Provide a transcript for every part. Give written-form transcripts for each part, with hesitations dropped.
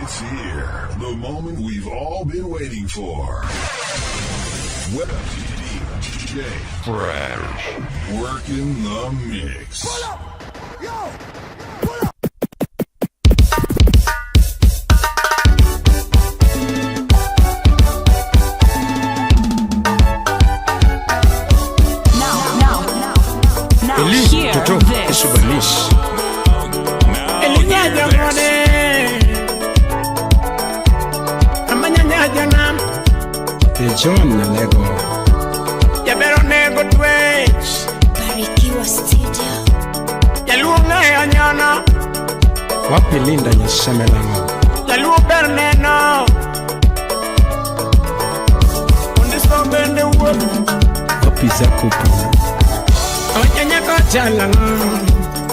It's here. The moment we've all been waiting for. Web DJ Fresh. Working the mix. Pull up! Yo! Pull up! Now, now, now, Eli, hear Toto, this. Esubanish. Now, hear this. E John Nyalego. Jabero nego twech Barikiwa Studio. Jaluo ng'eyo nyono Wapi Linda Nyaseme nang'o? Jaluo ber neno Ondiso bende wuok Wapi Zakopo? Onya nyako chalo ang'o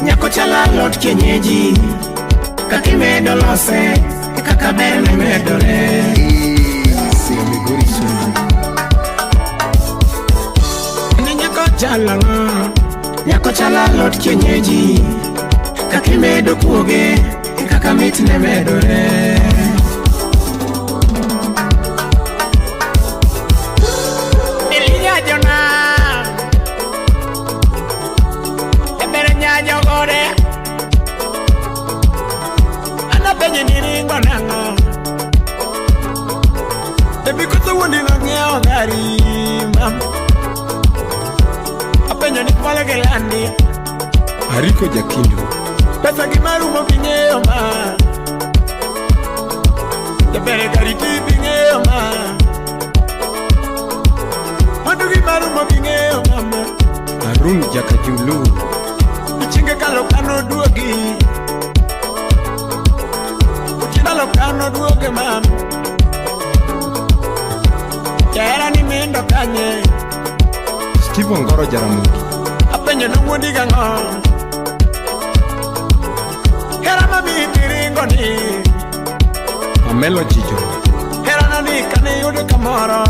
Nyako chalo alot kienyeji Kaka imedo lose e kaka berne medore Easy, Migori Sundu. Ni nyako chalo ang'o Nyako chalo alot kienyeji Kaka imedo kuoge e kaka mitne medore Elinya jona Ebere nyanyo gore Ana penye ni ringo nang'o Ebi koso wuondi nong'iewo gari mam Apenjo ni kwalo gi landi Ariko Jakindu. Pesa gi marumo ging'eyo ma Jabere gari ti bing'eyo ma Mwandu gi marumo ging'eyo mama Arun Jakajulu. Ichinge kalo kano duogi Uchindalo kano duogi mam Jahera ni nindo kanye Steve Ongoro Jaramogi. Apenjo nowuondi gang'o Hera mamiyi tiringo ni Pamelo Jijo. Herana ni kane yudo kamoro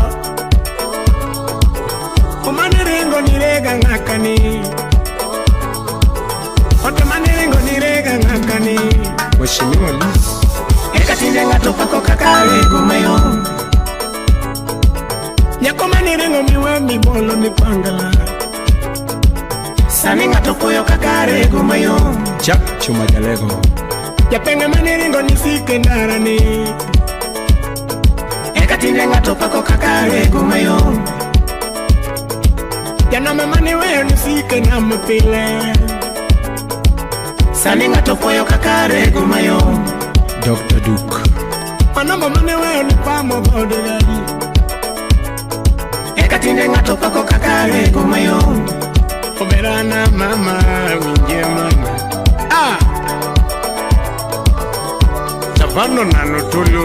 Kuma niringo nirega ng'akani Oto maniringo nirega ng'akani Mheshimiwa Liz. Eka tinde ng'ato pako kaka rego mayom Nyako maniringo miwe mibolo ni pangala Sani ng'ato puoyo kaka rego mayom Jack Chuma Jalego. Japenge maniringo ni sike ndarani Eka tinde ng'ato pako kaka rego mayom Janama maniweyo ni sike nam pile Sani ng'ato puoyo kaka rego mayom Dr. Duke. Manamba maniweyo ni pamo kod gari Eka tinde ng'ato pako kaka rego mayom Omerana mama winje mama Ah! Chavano nano tolo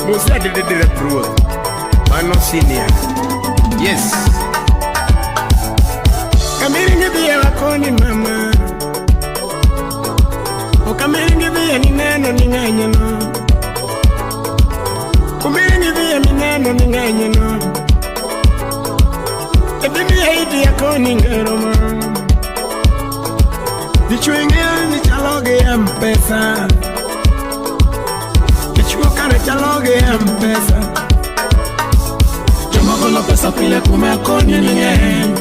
Musa dididire ruoth Mano senior. Yes. Kamiringi dhiye wakoni mama Okamiringi dhiye ni neno ni ng'enye no Kumiringi dhiye mineno ni ng'enye no Ebimi haiti yakoni ngero ma Dichwo ing'eyo ni chalo gi M-Pesa Dichwo kare chalo gi M-Pesa Joma golo pesa pile kuma koni ni ng'eny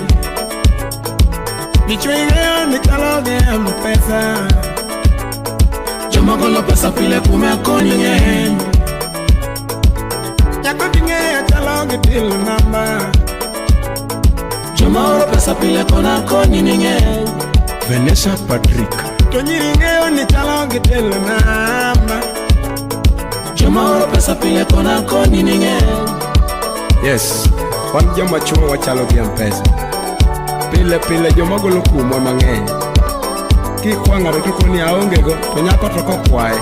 Dichwo ing'eyo ni chalo gi M-Pesa Joma golo pesa pile kuma koni ng'eny Nyako ting'eyo chalo gi till namba Joma oro pesa pile kona koni ni ng'eny Vanessa Patrick. To nyiri ng'eyo ni chalo gi till namba Joma oro pesa pile kona koni ni ng'eny Yes. Wan joma chuo wachalo gi M-Pesa. Pile pile joma golo kuomwa mang'eny. Kikwa ng'ato to koni aonge go, to nyako to kokwaye.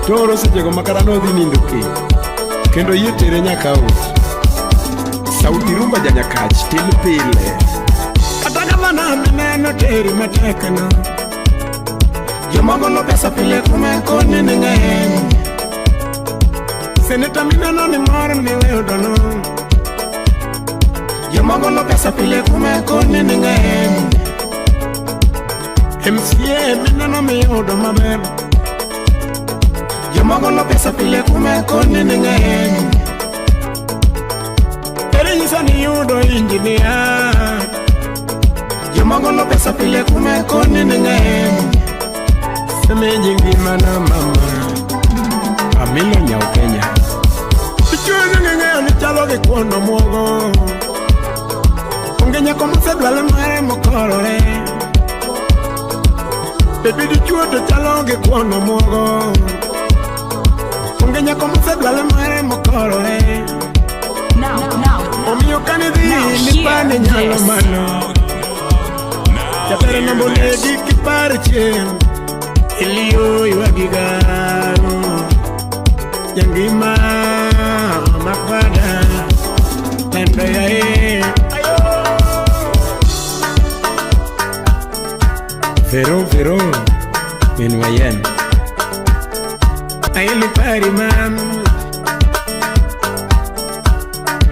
To oro sechego ma kata nodhi nindo kech. Kendo yie tere nyaka ot. Sauti rumba janyakach tin pile. Kata gavana mineno teri matek no Joma golo pesa pile kuma koni ni ng'eny Seneta mineno ni mor miyudo no Joma golo pesa pile kuma koni ni ng'eny MCA mineno miyudo maber Jomagolo pesa pile kume koni ni ng'eny. Ere nyisa ni yudo injinia. Jomagolo pesa pile kume koni ni ng'eny. Semeji ngimana mama. Amilo nyau Kenya. Dichuo ng'eyo ni chalo gi kuono muogo. Onge nyako mosedwale mare mokorore. Baby dichuo to chalo gi kuono muogo. Onge nyako mosedwale mare mokorore. Now, now, Omiyo kanidhi Now ni hear pane nyalo this. mano. Jaber nambo negi kipar chien. Iliyo ywagi garo. Jangima makwada. Lando yae. Vero vero. Min wayen. Aili pari mam.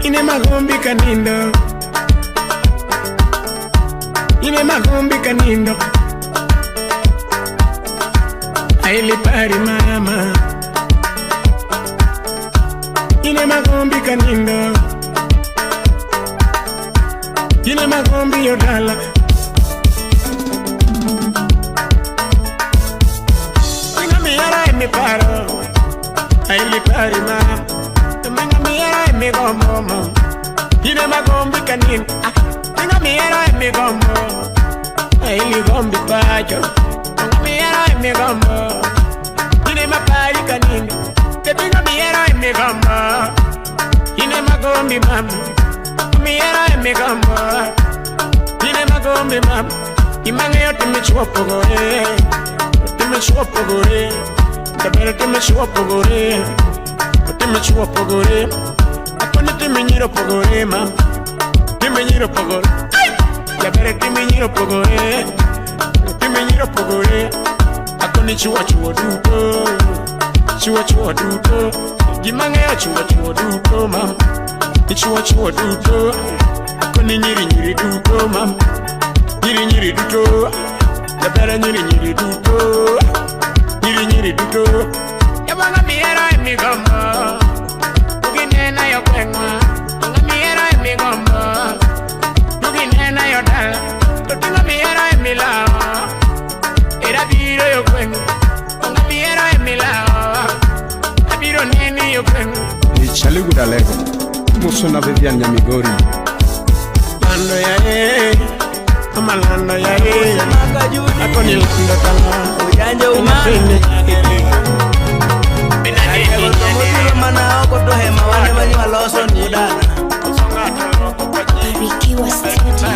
Ine magombi kanindo. Ine magombi kanindo. Aili pari mama. Ine magombi kanindo. Ine magombi yodala. Minga miara mi paro. Aili pari mama. Minga miara mi gombo mo. Ine magombi kanindo. Minga miara mi gombo. Aili gombi pacho. Minga miara mi gombo. Ine mapari kanindo. Minga miara mi gombo. Ine magombi mama. Miara mi gombo. Ine magombi mama. Imange yote michuopogore. Timichuopogore. Tabere timichuopogore. Timichuopogore. Akone timinyiro pogore mama. Timinyiro pogore. Tabere timinyiro pogore. Timinyiro pogore. Akone chuo chuo duto. Chuo chuo duto. Gimang'eyo chuo chuo duto mama. Ichuo chuo duto. Akone nyiri nyiri duto mama. Nyiri nyiri duto. Jabere nyiri nyiri duto. Nyiri nyiri duto. Yabanga miero e migombo. Uginena yo gweng'wa. Anga miero e migombo. Uginena yo dala. To tinga miero e milao. Era biro yo gweng'wa. Anga miero e milao. Abiro neni yo gweng'wa. Ichali gudalego. Musona Vivian Nyamigori. Lando ya e. Ama lando ya e. Akoni lando tala. Ujanja umani mana oko to hema wane manyi waloso ni dana. Barikiwa Studio.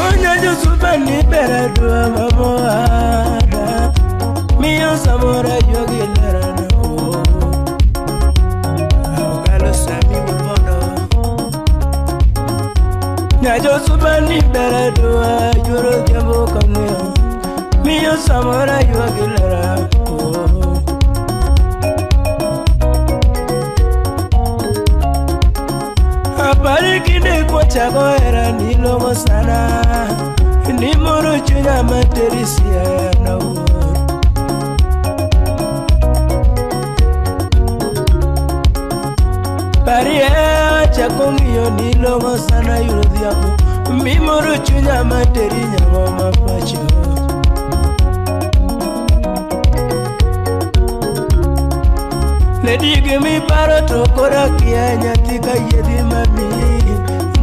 Onya Yusufa ni beredwa mamoada. Miyo samora yogi lerana o. Augalo sami mulondo. Nya Yusufa ni beredwa yoro jambo kameo. Miyo samora yogi lerana o. Habari kinde kwa era nilongo sana. Ni moro chunya materisia na uor. Pari chako ng'iyo nilongo sana yuro dhiambo. Mi moro chunya materi nyango mapacho. Lady mi paro to kora kia nyathi ka yiedhi mami.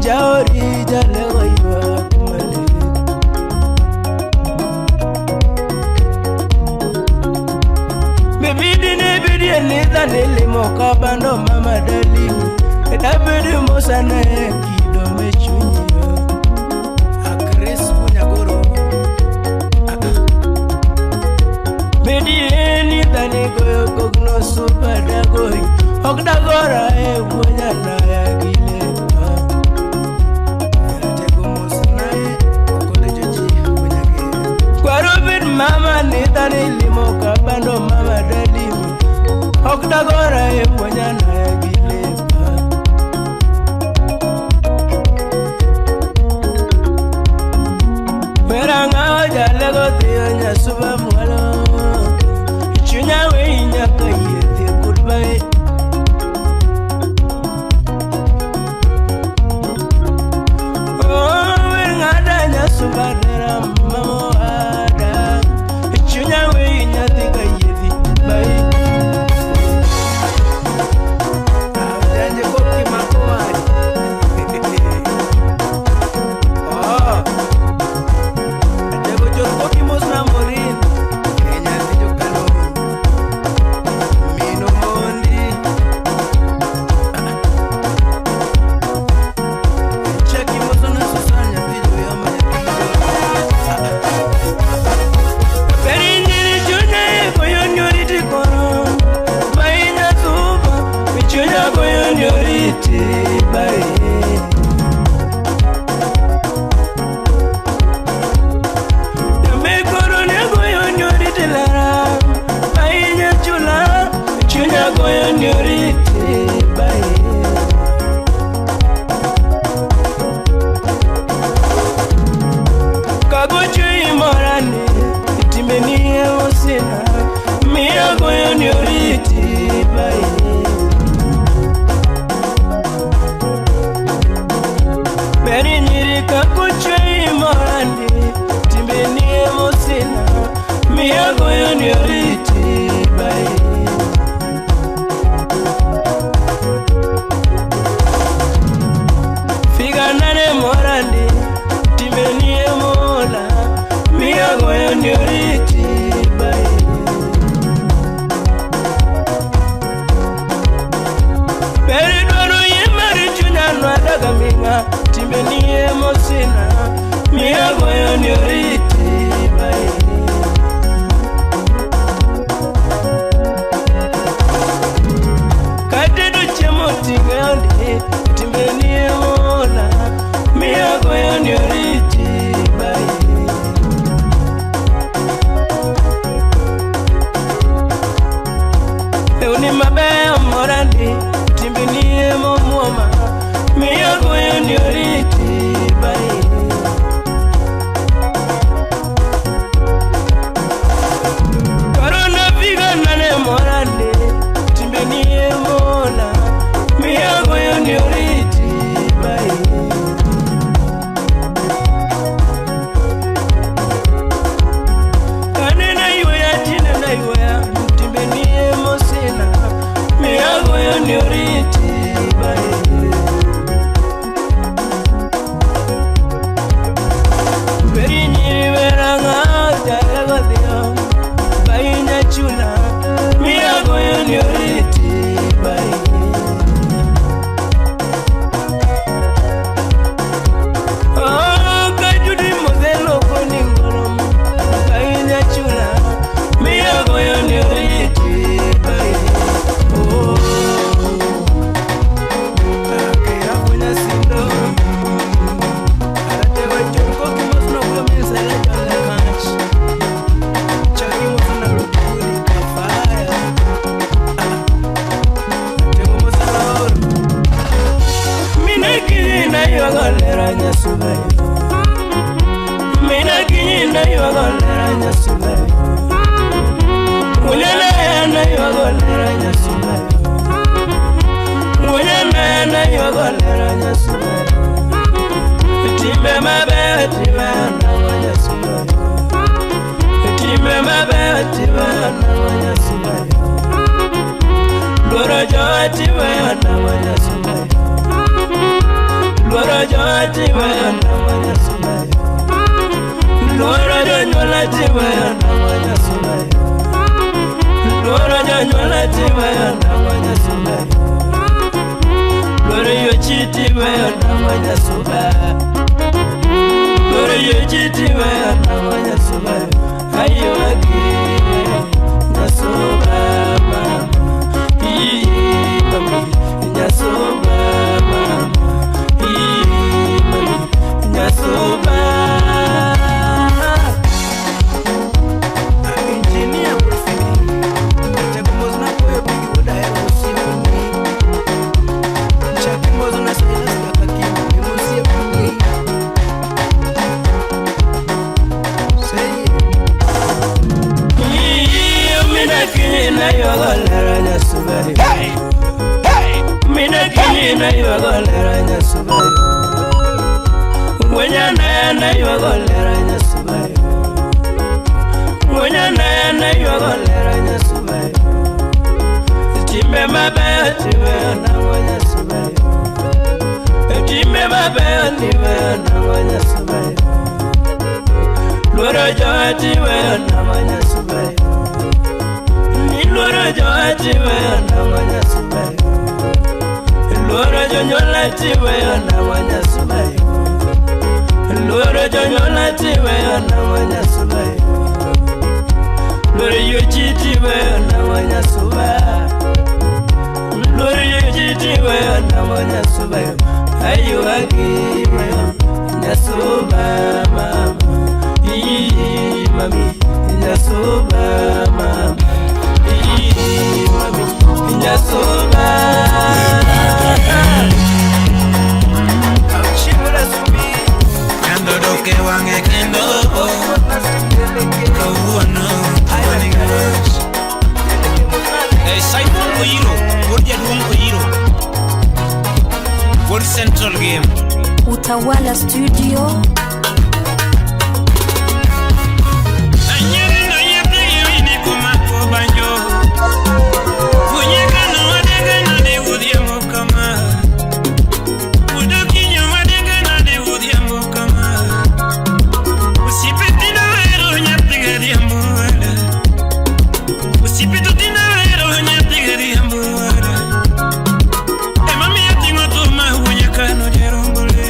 Jaori jalego ywak malit. Bibidi ne bidie ni dhanili moka bando mama dalimi. Dabedi mosana e kido me chunyi. Akris Munyagoro. Bidie ni dhani goyo kogno super dagoi. Ok dagora e wuonyana ya gilepa. Kwaro mama ni dhani limo kabando mama dalimi. Ok dagora e wuonyana ya gilepa. Weranga jalego dhiyo nyasuba mwalo. Timbenie mosina Miagoyo ni oriti bai. Katedo chiemo ting'e ode Timbenie mola Miagoyo ni oriti bai. Lewni mabeyo morandi Timbenie momuoma Miagoyo ni oriti bai. Korona figa nane morandi Timbenie mola Miagoyo ni oriti bai. Kanena yuya tinena yuya Timbenie mosina Miagoyo ni oriti bai. Chula miagoyo ni oriti bai. Oh kajudi modelo koni ngoro bainya chula miagoyo ni oriti bai. Oh akira kuna sindo aratego chonko kimosno kumisela chola kanch Simon Oyiro, wuod jaduong' Oyiro, wuod Central Game. Utawala Studio. Emami atingo tuma wunyakano jerombole.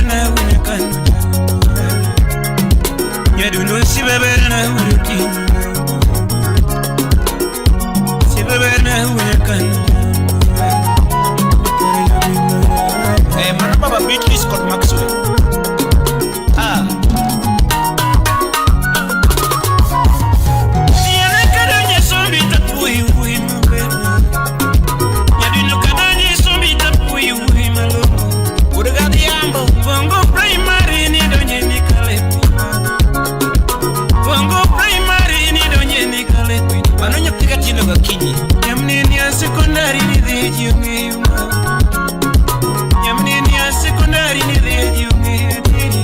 berna unyakano. Nyadundo sibe berna uruti. Sibe berna unyakano. Mano baba Beatrice kod Maxwell. Ah. Bongo primary ni donye ni kale. Bongo primary ni donye ni kale. Mano nyathi katindo gakinyi. Nyamnini ya sekondari ni dhi ong'eyo ma. Nyamnini ya sekondari ni dhi ong'eyo adieri.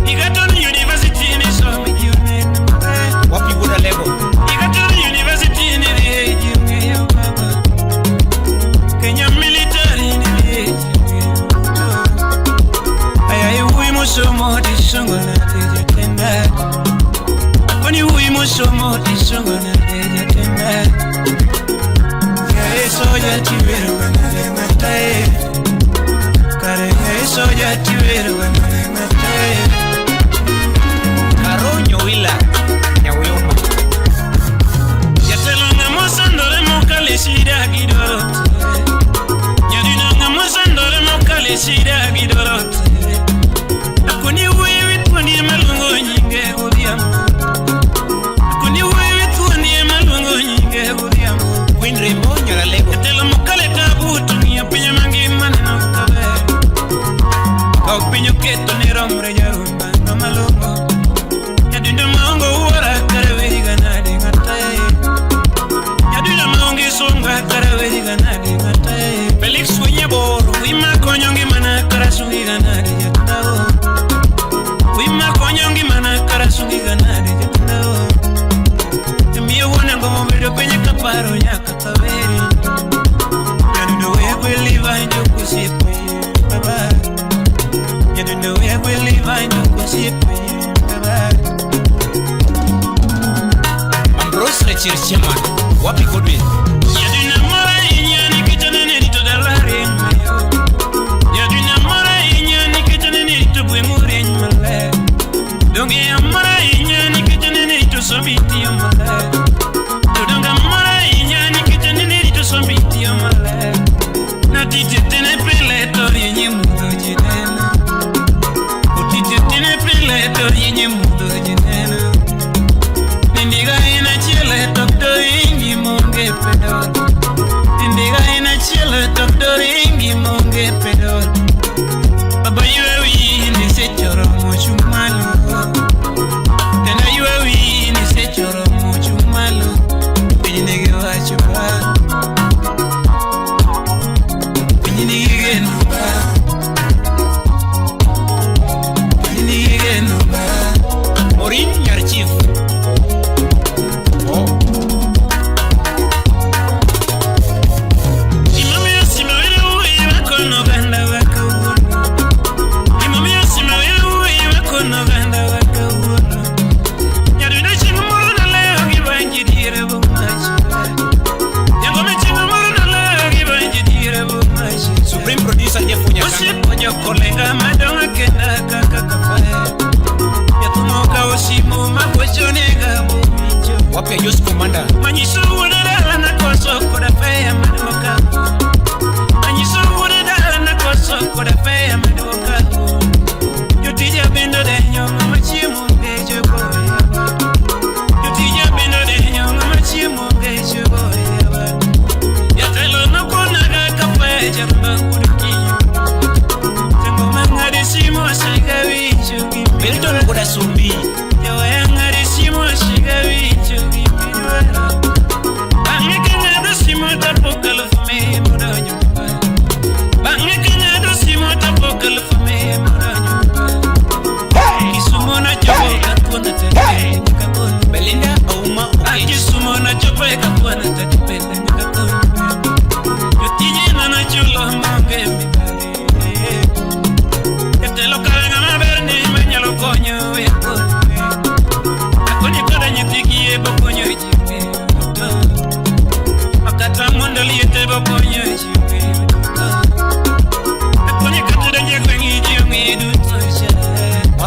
Egerton University ni somo ji oneno maber. Wapi wuod Alego? Egerton University ni dhi ji ong'eyo baba. Kenya military ni dhi ji ong'eyo. Aya iwuoyi mosomo tisongo nade jatenda. Akoni wuoyi mosomo tisongo nade jatenda. Yae soja tiwero ganade ng'atae. Kare yae soja tiwero ganade ng'atae. Karonyo wila Nyauyoma. Jatelo ng'ama osandore mokalo e shida gi dwaro te. Nyadino ng'ama osandore mokalo e shida gi dwaro te. Akoni wuoyi wi thuondi ema luongo nyinge godhiambo. Akoni wuoyi wi thuondi ema luongo nyinge godhiambo. Win Remo nyar Alego. Jatelo mokalo e tabu to ng'iyo piny mangima neno kaber. Ka ok piny oketo ni romre jarumba ng'ama long'o. Nyadundo maonge wuora kare weri ga nade ng'atae. Nyadundo maonge sunga kare weri ga nade ng'atae. Felix Winyaboro. Wima konyo ngimana kara sungi ga nade jatendao. Wima konyo ngimana kara sungi ga nade jatendao. Miyo wuon ang'o mobedo piny kaparo nyaka kaweri. Nyadundo weya gweliva njoko osiepe baba. Nyadundo weya gweliva njoko osiepe baba. Ambrose Lechir Chairman. Wapi Godwin? Nyadundo moro ahinya nikech anene rito dala rieny mayo. Nyadundo moro ahinya nikech anene rito gweng'u rieny maler. Donge amor ahinya nikech anene rito sombi tiyo maler. To donge amor ahinya nikech anene rito sombi tiyo maler. Natije tene pile to rieny e mudho ji neno. Otije tene pile to rieny e mudho ji neno. Nindiga en achiel to ok doringi maonge pedol. Nindiga en achiel to ok doringi maonge pedol. Baba ywe wiyi ni sechoro mochung' malo. Tena ywe wiyi ni sechoro mochung' malo. Piny nigi wach ba. Piny nigi geno ba. Piny nigi geno ba. Morin nyar Chief. Oh. Gimomiyo simo wero wuoyi wakono oganda wa kawuono. Gimomiyo simo wero wuoyi wakono oganda wa kawuono. Nyadundo chieng' moro nalewo gi banji diere boma. Jangome chieng' moro nalewo gi banji diere boma. Supreme Producer Jeff Nyakanga. Osiepo jokolenga madong' kenda kaka kafae. Jathumo okawo simu magochonega mowinjo. Wapi Ajos Commander? Manyiso wuod dala nakoso koda feya maduoka. Manyiso wuod dala nakoso koda feya maduoka. Jotija bende odenyo ng'ama chiemo onge chogo yawa. Jotija bende odenyo ng'ama chiemo onge chogo yawa. Jatelo nokonaga kafaye jarumba wuod kinyo. Tango mang'ado simu osega winjo gimidwaro. Milton Koda Sumbi. Jawaya ng'ado simu osega winjo gimidwaro. Bang'e ka ng'ado simu tapo alufu mia modonjo. Bang'e ka ng'ado simu tapo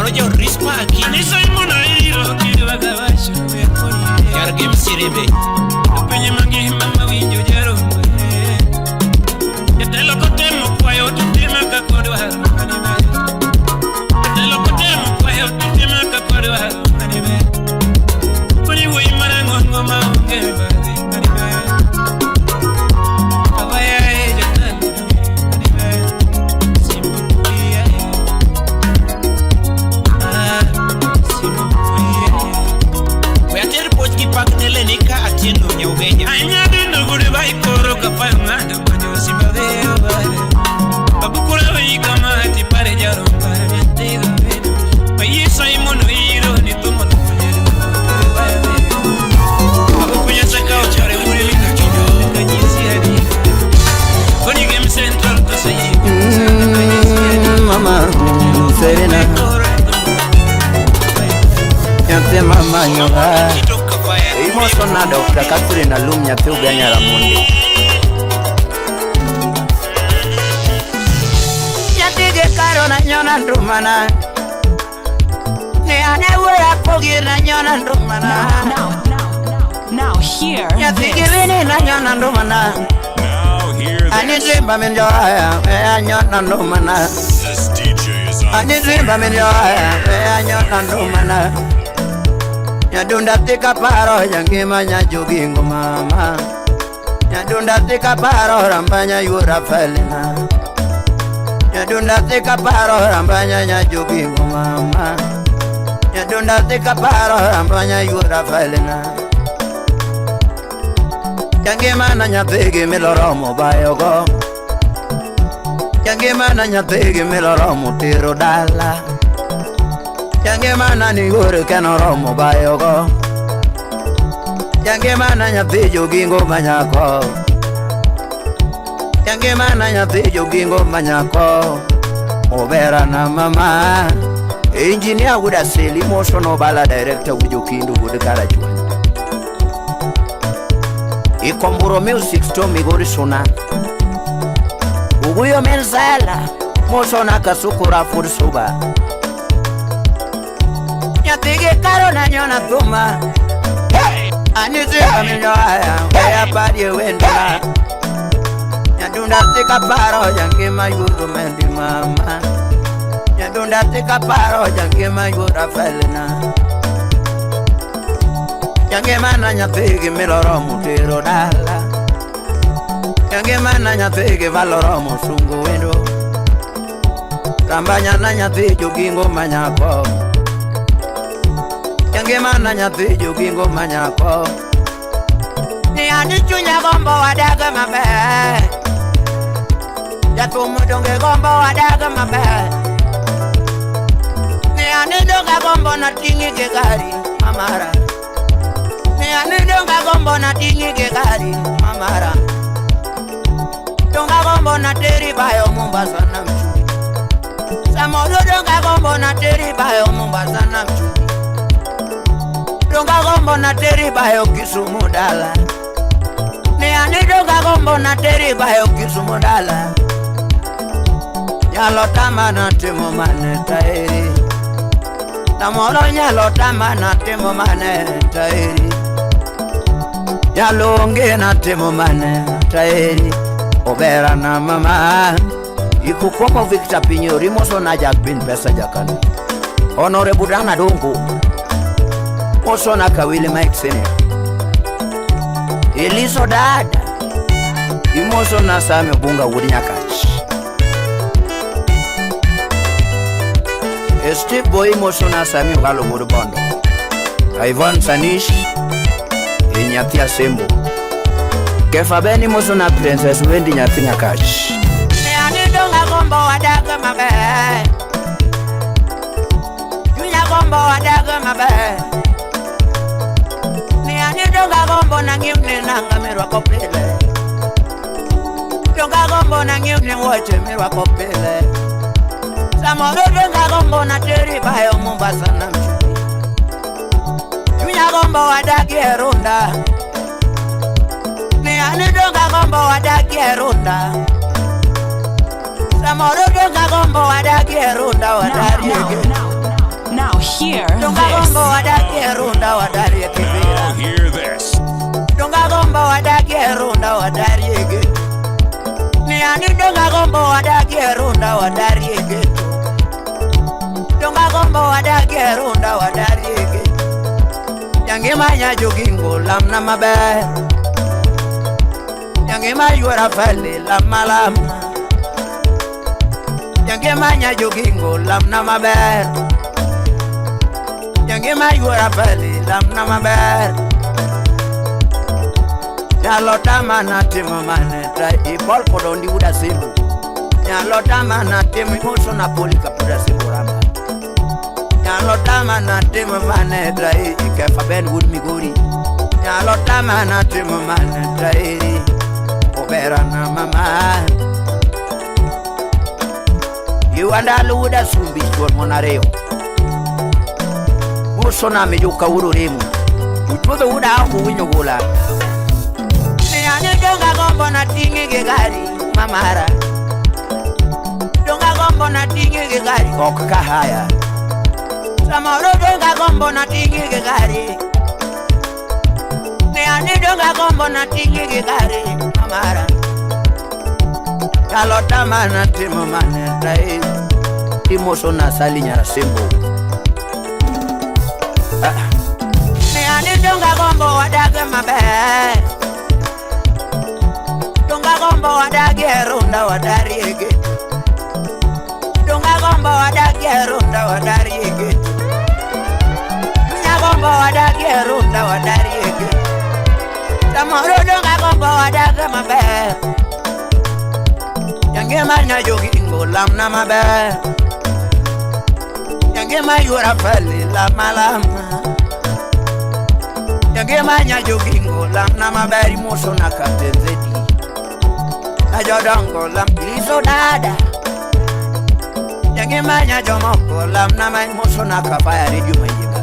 Roger Rispa Akinyi. Anisa imona iro kidwa gawacho we koni. Yar Game Sirebe. Penye mangima mawinjo jarombo. Jatelo kotemo kwayo to tima kaka odwaro. Jatelo kotemo kwayo to tima kaka odwaro. Koni wuoyi marang'ongo maonge mibadhi. Awaya e jatelo. Simbukuya e. Ah, simbukuya e. We ater puoch gi pak ne Lenika Atieno Nyaugenya. Añadiendo goodbye koro kapayo ng'ado manyo simbadeo bare. Abukura wei kama ti pare jaro pare ntigo bedo. Paye Simon iro ni tumo no nyedo. Abukunya saka ochare uri lika kido kanyisi adi. Koni Game Central to sayi. Mama Serena nyathi mama nyoga imoso na Dr. Catherine Alum nyathi Ugenya Ramondi nyathi gi karo na nyona ndumana ne ane wuoya pogi na nyona ndumana Now hear nyathi gi this. wini na nyona ndumana Now hear ani this. simba min joaya e anyona ndumana This DJ is on ani simba min joaya e anyona ndumana Nyadunda tika paro nyangima nyajogingo mama Nyadunda tika paro rambanya yura felina Nyadunda tika paro rambanya nyajogingo mama Nyadunda tika paro rambanya yura felina Nyangima na nyathigi miloromo bayogo Nyangima na nyathigi miloromo tero dala Jangimana ni gore kenoromo bayogo Jangimana nyathi jogingo manyako Jangimana nyathi jogingo manyako Obera na mama Engineer wuda seli moso no bala director wujo kindu wuod Karachuonyo Ikomburo Music Store Migori Suna Uguyo Menzela moso na Kasukura Fursuba Nyathi gi karo na nyona thuma Ani simba minyoaya Weya parie wendona Nyadunda tika paro jangima yudo mendi mama Nyadunda tika paro jangima yudo felina Jangima na nyathi gi miloromo tero dala Jangima na nyathi gi valoromo sungu wendo Rambanya na nyathi jogingo manyako Jangima na nyathi jogingo manyako Ni ani chunya gombo wadaga maber Jathum donge gombo wadaga maber Ni ani donga gombo na ting'i gi gari mamara Ni ani donga gombo na ting'i gi gari mamara Donga gombo na teri bayo Mombasa na mchumi Samoro donga gombo na teri bayo Mombasa na mchumi Donga gombo na teri bayo Kisumu dala Ne ane donga gombo na teri bayo Kisumu dala Nyalo tama na timo mane taeri Namoro nyalo tama na timo mane taeri Nyalo onge na timo mane taeri Obera na mama Ikukomo Victor Pinyo Rimoso na Jack Bin Pesa Jakano Honorable Dana Dongo Osona Kawili Mike Senior Eliso Dada Imoso na Sami Bunga Wudi Nyakach Steve Boy Imoso na Sami Ogalo Wudi Bondo Ivan Sanish Nyathi Asembo Kefa Ben Imoso na Princess Wendy Nyathi Nyakach Ne ani donga gombo wadaga maber Chunya gombo wadaga maber Ne ani donga gombo na ng'iwne nanga mirwako pile Donga gombo na ng'iwne wuoche mirwako pile Samoro donga gombo na teri bayo Mombasa na mchumi Chunya gombo wadagie Runda Ne ani donga gombo wadagie Runda Samoro donga gombo wadagie Runda wadarie. Now hear Donga this. gombo wadakie runda wadarie kibira. Now hear this. Donga gombo wadakie runda wadarie geto. Ni ani donga gombo wadakie runda wadarie geto. Donga gombo wadakie runda wadarie geto. Yangima nyajogingo lamna maber. Yangima yuora fali lama lama. Yangima nyajogingo lamna maber. Yangima yuora fali lamna maber. Nyalo tama na timo mane ta ipol kodondi uda simbu. Nyalo tama na timo imoso na poli kapuda simbu ramba. Nyalo tama na timo mane ta ikefa ben wood migori. Nyalo tama na timo mane ta obera na mama. Iwanda luda sumbi chuor monareyo. Muso na mijuka uro remu. Uchuodho uda ako winyo gola. Ne ane donga gombo na tingi gi gari mamara. Donga gombo na tingi gi gari ok kahaya. Samoro donga gombo na tingi gi gari. Ne ane donga gombo na tingi gi gari mamara. Nyalo tama na timo mane tai. Timo sona sali nyara sembo. Ne ane donga gombo wadage maber. Donga gombo wadagie runda wadarie geto. Donga gombo wadagie runda wadarie geto. Nya gombo wadagie runda wadarie geto. Samoro donga gombo wadage maber. Yangima nyajogingo lamna maber. Yangima yuora fali lama lama. Yangima nyajogingo lamna maber imoso na Captain Zedi. Najodongo lam iliso dada. Yangima nyajomoko lamna ma imoso na kapaya radio mayiga.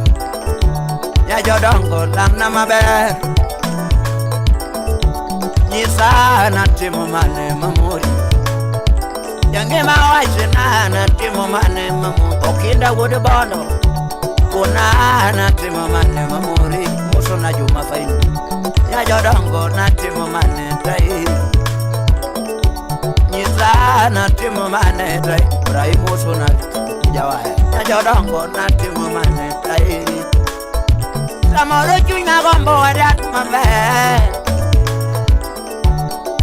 Nyajodongo lamna maber. Nyisa na timo mane mamori. Yangima wachna na timo mane mamori. Okinda wuod bondo. Kuna na timo mane mamori. Muso na juma fainu. Nyajodongo na timo mane tai. Nyisa na timo mane tai. Ibrahim na jawaya. Nyajodongo na timo mane tai. Samoro chunya gombo wadak maber.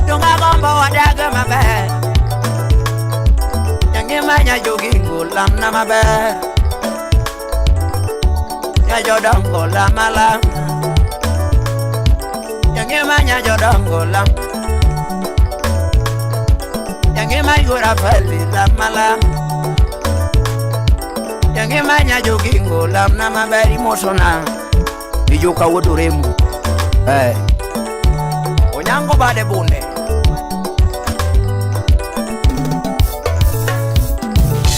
Donga gombo wadak maber. Yangima nyajogingo lamna maber. Nyajodongo lama lama. Yangima nyajodongo lam. Yangima yuora fali lama lama. Yangima nyajogingo lamna maber imosona. Ijuka wuod Oremo. Onyango bade bunde.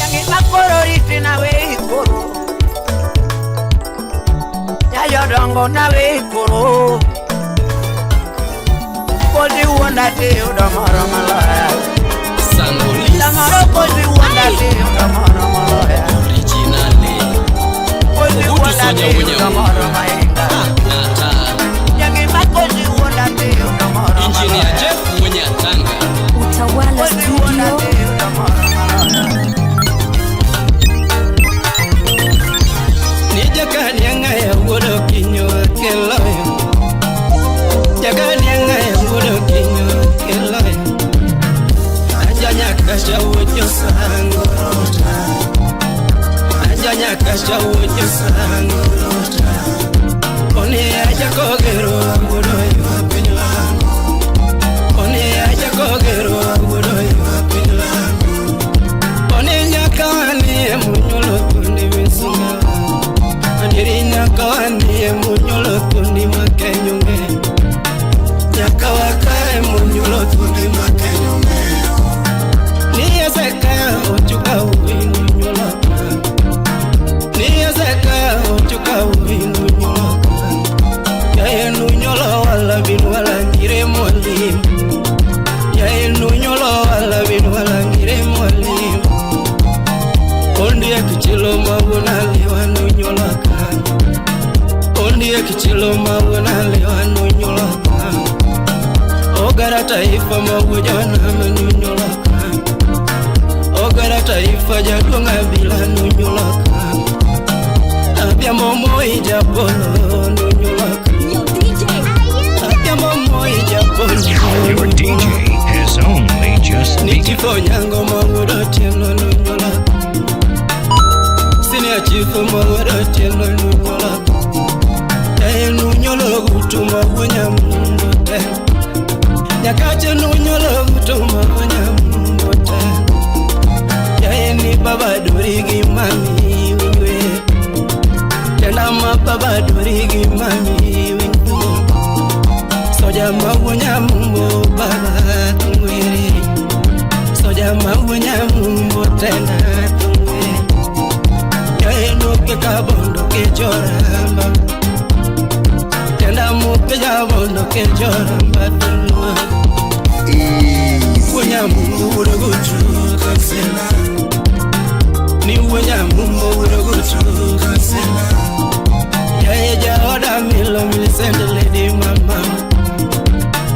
Yangima koro riti na wei koro. Nyajodongo na wei koro. Kozi wuonda tiyudo moro maloya. Samoro kozi wuonda tiyudo moro maloya. Originale. Kozi wuonda tiyudo moro mainga. Yangima kozi wuonda tiyudo moro Engineer maloya. Jeff Munyatanga. Utawala Kozi wuonda Studio. tiyudo moro maloya. Ni jakanianga ya wuodo kinyo keloyo. Jakanianga ya wuodo kinyo keloyo. Aja nyakasha wuocho sangorota. Aja nyakasha wuocho sangorota. Oni aja kogero wuodo yo pinywa. Oni aja kogero wuodo yo pinywa. Oni nyakani munyolo tundi misunga. Andiri nyakawani munyolo tundi makenyunge. Nyakawakae munyolo tundi makenyunge. Niyezeka ochuka uwi munyolo. Niyezeka ochuka uwi munyolo. Yaye nunyolo wala Ondiek chilo ma wuon aliwa nonyuola kanyo. Ondiek chilo ma wuon aliwa nonyuola kanyo. Ogara taifa ma wuo jonam nonyuola kanyo. Ogara taifa jaduong' abila nonyuola kanyo. Adhiambo Moi japolo nonyuola kanyo. Adhiambo Moi japolo. Your DJ has only just Ni begun. Chief Onyango ma wuod Otieno nonyuola. Senior Chief ma wuod Otieno nonyuola. Yaye nunyuolo Gutu ma wuo Nyamumbo te. Nyakache nunyuolo Gutu ma wuo Nyamumbo te. Yaye ni baba dori gi mami winjwe. Tena ma baba dori gi mami winjwe. Soja ma wuo Nyamumbo baba tungwere. Soja ma wuo Nyamumbo tena tungwere. Yaye noke kabondo ke joramba. Tenda muke jabondo ke joramba tungwa. Wuo Nyamumbo wuod Gutu kansela. Ni wuo Nyamumbo wuod Gutu kansela. Yaye jaoda milo Millicent lady mama.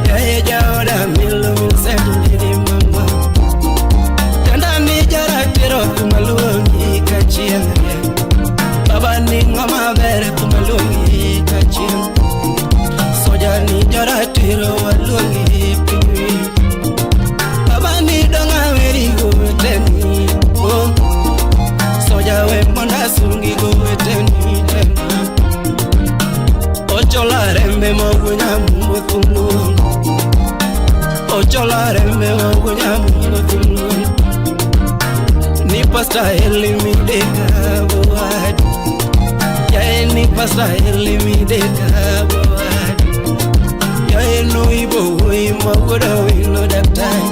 Yaye jaoda milo Millicent lady mama. Tenda ni jaratiro kumaluongi kachieng'. Baba ni ng'ama ber kumaluongi kachieng'. Soja ni jaratiro waluongi piny. Baba ni donga weri goweteni. Oh. Soja we monda sungi goweteni tena. Ochola rembe ma wuo Nyamumbo thumluong. Ochola rembe ma wuo Nyamumbo thumluong. Ni pasta Eli mideka boad. Yaye ni pasta Eli mideka boad. Yaye no ibo woi ma wuodo wilo daktari.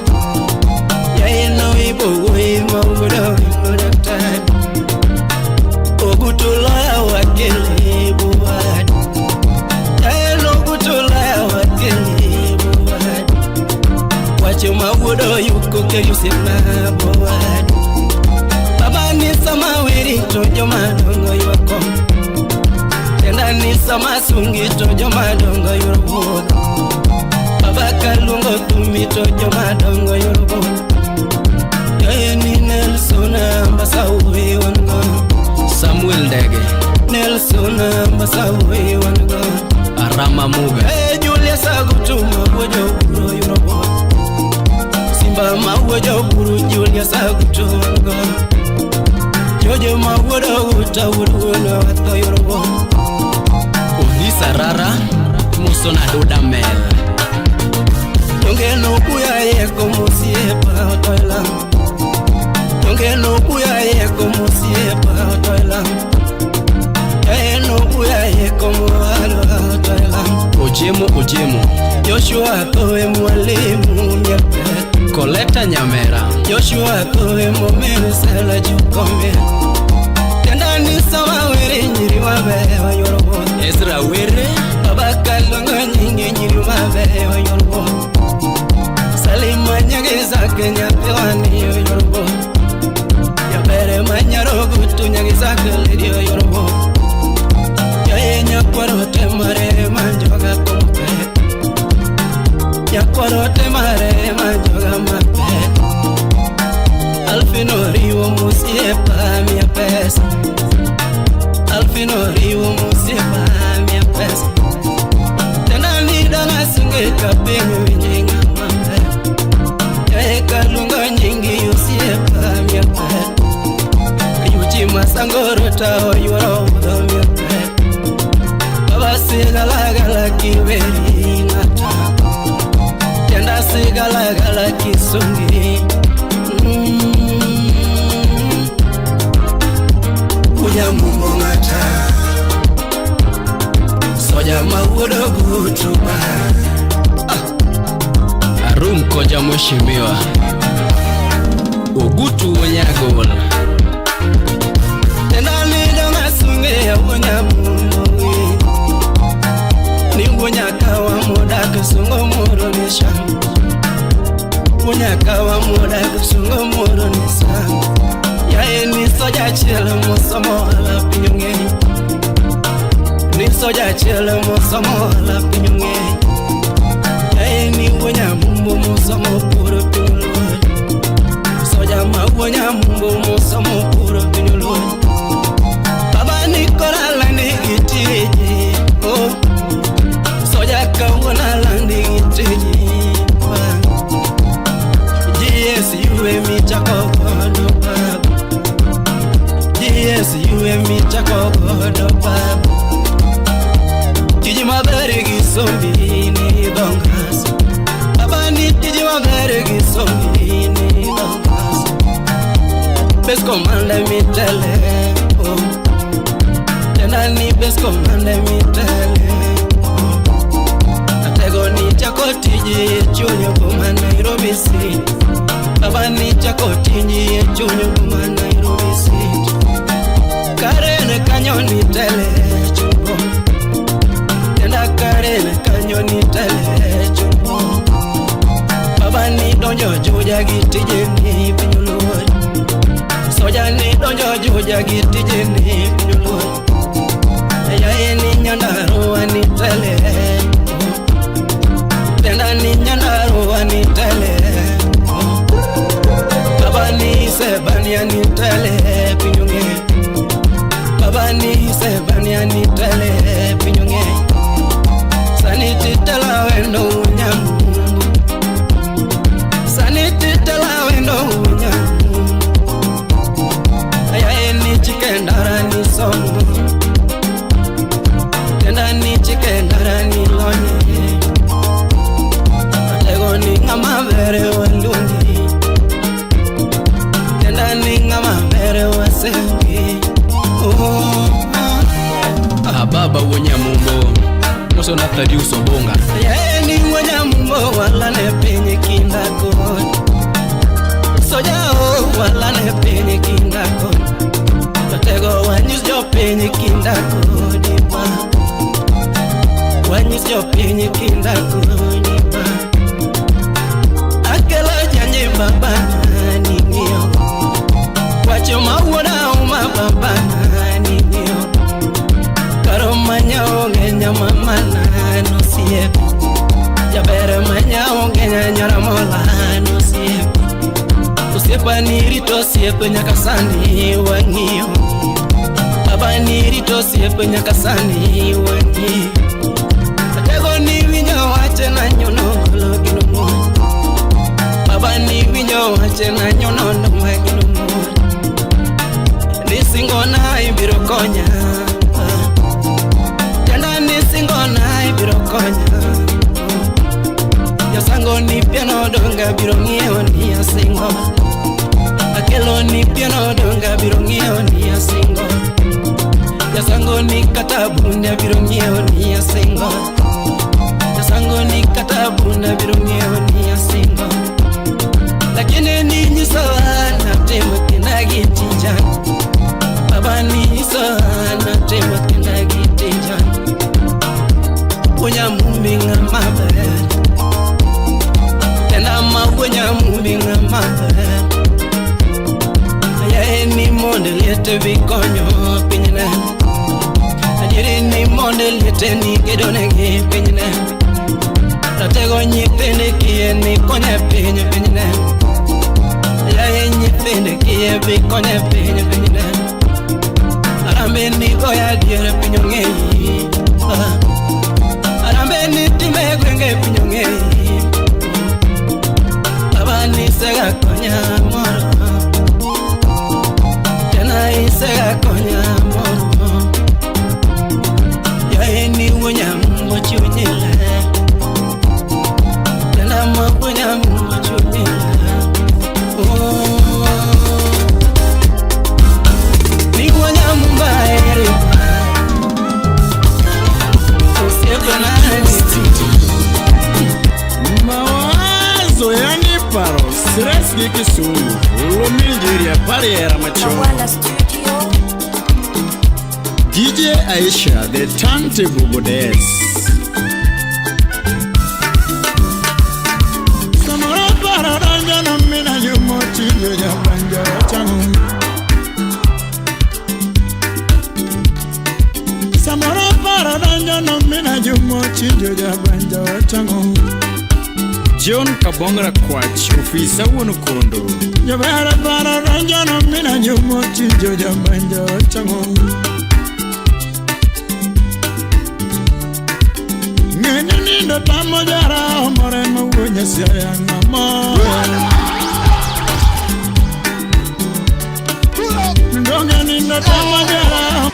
Yaye no ibo woi ma wuodo wilo daktari. Ogutu lawyer wakili boad. Yaye no Ogutu lawyer wakili boad. Wacho ma wuodo yuko ke yusiepna boad. Baba ni sama weri to joma dongo ywako. Tenda ni sama sungi to joma dongo yoro wuodho. Baba kaluongo thumi to joma dongo yoro wuodho. Yaye ni Nelson Ambasa wuoyi wan go. Samuel Ndege. Nelson Ambasa wuoyi wan go. Arama Muga. Eh Julius Agutu ma wuo joburo yoro wuodho. Simba ma wuo joburu Julius Agutu wan go. Jojo ma wuod Oguta wuod wuon watho yoro wuodho. Onisa Rara Musona Duda Mel. Donge nobuya yeko mosiepa otoila. Donge nobuya yeko mosiepa otoila. Yaye nobuya yeko mwalo otoila. Ojemo Ojemo. Joshua kowe mwalimu miepe. Koleta Nyamera. Joshua kowe momenu sela jukome. Tenda ni sawa were nyiri mabe wayoro wuodho. Ezra Were. Baba kalongo nyinge nyiri mabe wayoro wuodho. Salima nyagizake nyathi oyoro wuodho. Jabere manyaro gutu nyagizake lady oyoro wuodho. Yaye nyakwaro temare manjoga kompe. Nyakwaro temare manjoga mape. Alfino riwo musiepa mia pesa. Alfino riwo musiepa mia pesa. Tena ni danga sunge kapinyo winje ng'ama ber. Yaye kaluongo nyingi osiepa mia pesa. Yuchi masangoro ta oyuoro budho mia pesa. Baba sigalagala kiweri ng'ata. Tenda sigalagala kisungi. Unyamumbo ng'ata. Soja ma wuod Ogutu ba. Arum Koja Mheshimiwa. Ogutu Wonyagol. Tenda ni donga sunge ya wuonyamumbo wi. Ni wuonyakawa modak sungo moro nisha. Wuonyakawa modak sungo moro nisha. Yaye ni soja soja achiel mosomo ohala piny ong'eyi. Ni soja achiel mosomo ohala piny ong'eyi. Yaye ni wuo nyamumbo mosomo puro piny oluori. Soja ma wuo nyamumbo mosomo puro piny oluori. Baba ni kora landi gi tiji, oh. Soja kawuono alandi gi tiji. GSU emichako godo baba. GSU emichako godo baba. Tiji maber gi sombi ni dongas. Baba ni tiji maber gi sombi ni dongas. Base commander mitele, oh. Tena ni base commander mitele, oh. Atego ni chako tiji e chuny boma Nairobi City. Baba ni chako tiji e chuny boma Nairobi City. Karen kanyo ni tele chumbo. Tenda karen kanyo ni tele chumbo. Baba ni donjo juja gi tije ni piny oluori. Soja ni donjo juja gi tije ni piny oluori. Yaye ni Nyandarua ni tele. Tenda ni Nyandarua ni tele. Baba ni Sebania ni tele piny ong'e. Baba ni Sebania ni tele piny ong'e. Sani titela wendo nyamungu. Sani titela wendo nyamungu. Yaye ni chikendara ni somo. Tenda ni chikendara ni lonye. Atego ni ng'ama bere waluongi. Tenda ni ng'ama bere wasengi. Oh, Ah, baba wuo nyamumbo moso na Thaddeus Obunga. Yaye ni wuo nyamumbo wala ne piny kinda kod. Soja o wala ne piny kinda kod. Jotego wanyis jopiny kinda kodi ma. Wanyis jopiny kinda kodi ma. Akelo janji baba ni ng'iyo. Wacho ma wuoda uma baba ni ng'iyo. Karo manya onge nyama mana nosiep. Jaber manya onge nyara mola nosiep. Osiepa ni rito osiep nyaka sani wang'iyo. Baba ni rito osiep nyaka sani wang'iyo. Atego ni winjo wache na nyono golo gino muol. Baba ni winjo wache na nyono nduma gino muol. Ni singona ibiro konya. Tenda ni singona ibiro konya. Jasango ni pieno donga biro ng'iewo ni asingo. Akelo ni pieno donga biro ng'iewo ni asingo. Jasango ni kata bunda biro ng'iewo ni asingo. Jasango ni kata bunda biro ng'iewo ni asingo. Lakini ni nyiso natimo kinda gi tija. Baba ni nyiso natimo kinda gi tija. Wuonya mumbi ng'ama ber. Tena ma wuonya mumbi ng'ama ber. Yaye ni mondo liete bi konyo pinyne. Adieri ni mondo liete ni gedonegi pinyne. Ratego nyithinde kiye ni konye piny pinyne. Yaye nyithinde kiye bi konye piny pinyne. Arambe ni goya diere piny ong'eyi. Arambe ni time gwenge piny ong'eyi. Baba ni sega konya moro. Tena isega konya moro. Yaye ni wuo nyamumbo chunyi ler. Tena ma wuo nyamumbo chunyi ler. Oh. Ni wuo nyamumbo aheri. Osiepena Mawazo yani paro stress gi Kisumu Ulo Nigeria pariera machon. Utawala Studio. DJ Aisha the turntable goddess. Samoro paro donjo no mina yumo tiyo jabanja changu. paro donjo no mina jumo chinjo jabanja wachango. John Kabongra Kwach, ofisa wuon kondo. Jabara paro donjo no mina jumo chinjo jabanja wachango. Ng'eni nindo tamo jara omore mawuo Nyasaye ng'amo. Donge nindo tamo jara.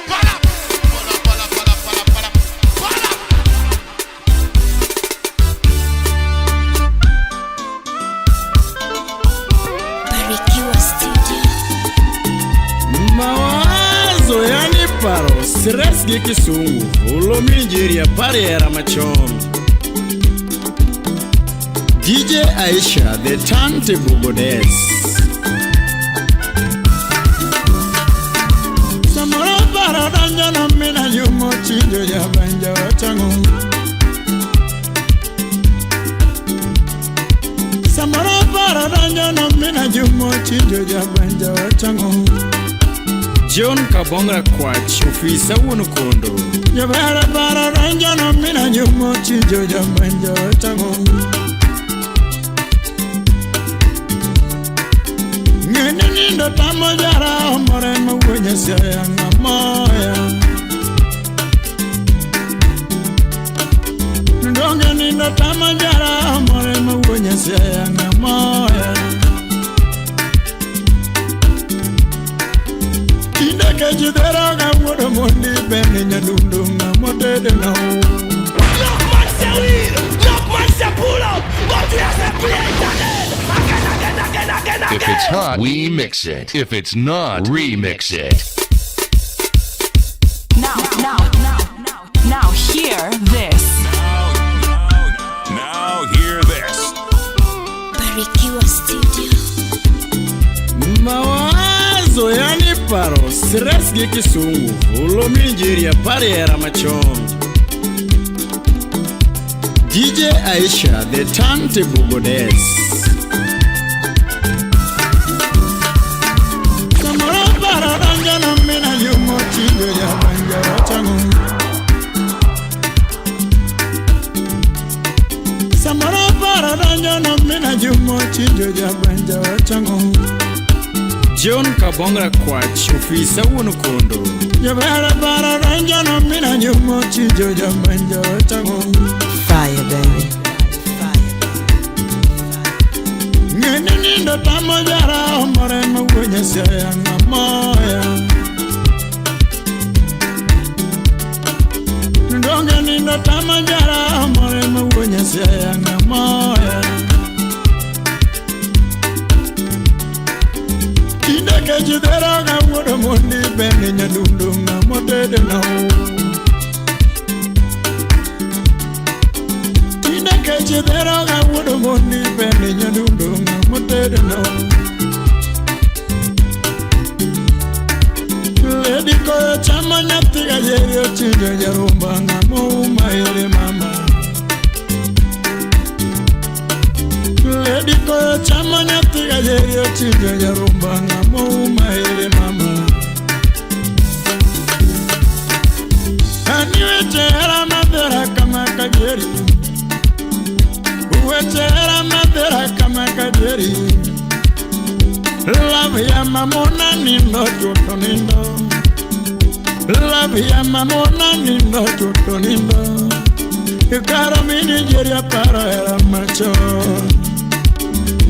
Barikiwa Studio. Mawazo yani paro, stress gi kisungu, ulo Nigeria pari hera machon. DJ Aisha, the turntable goddess. Samoro paro donjo no mina jumo chinjo jabanja wachango. Samoro paro donjo no mina jumo chinjo jabanja wachango. John Kabongra Kwach, ofisa wuon kondo. Jabara paro donjo no mina jumo chinjo jabanja wachango. Ng'eni nindo tamo jara omore mawuo Nyasaye ng'amoya. Donge nindo tamo jara omore mawuo Nyasaye ng'amoya. Tinde kech dhero ga wuodo mondi bende nyadundo ng'amotede no. If it's hot, we mix it. If it's not, remix it. Now hear this. Now hear this. Barikiwa Studio. Mawazo yani paro, stress gi kisungu, ulo Nigeria pari hera machon. DJ Aisha, the turntable goddess. Samoro paro donjo no mina jumo chinjo jabanja wachango. Samoro paro donjo no mina jumo chinjo jabanja wachango. John Kabongra Kwach, ofisa wuon kondo. Jabara paro donjo no mina jumo chinjo jabanja wachango. Fire, baby. Ng'eni nindo tamo jara omore mawuo Nyasaye ng'amoya. Donge nindo tamo jara omore mawuo Nyasaye ng'amoya. Tinde kech dhero ga wuodo mondi bende nyadundo ng'amotede no. Tinde kech dhero ga wuodo mondi bende nyadundo ng'amotede no. Lady koyo chamo nyathi ga yeri ochinjo jarumba ng'amo uma ere mama. Lady koyo chamo nyathi ga yeri ochinjo jarumba ng'amo uma ere mama. Ani weche hera madhera kama kadieri. Weche hera madhera kama kadieri. Love ya mamona nindo chuto nindo. Love ya mamona nindo chuto nindo. Ikaro mi Nigeria paro hera macho.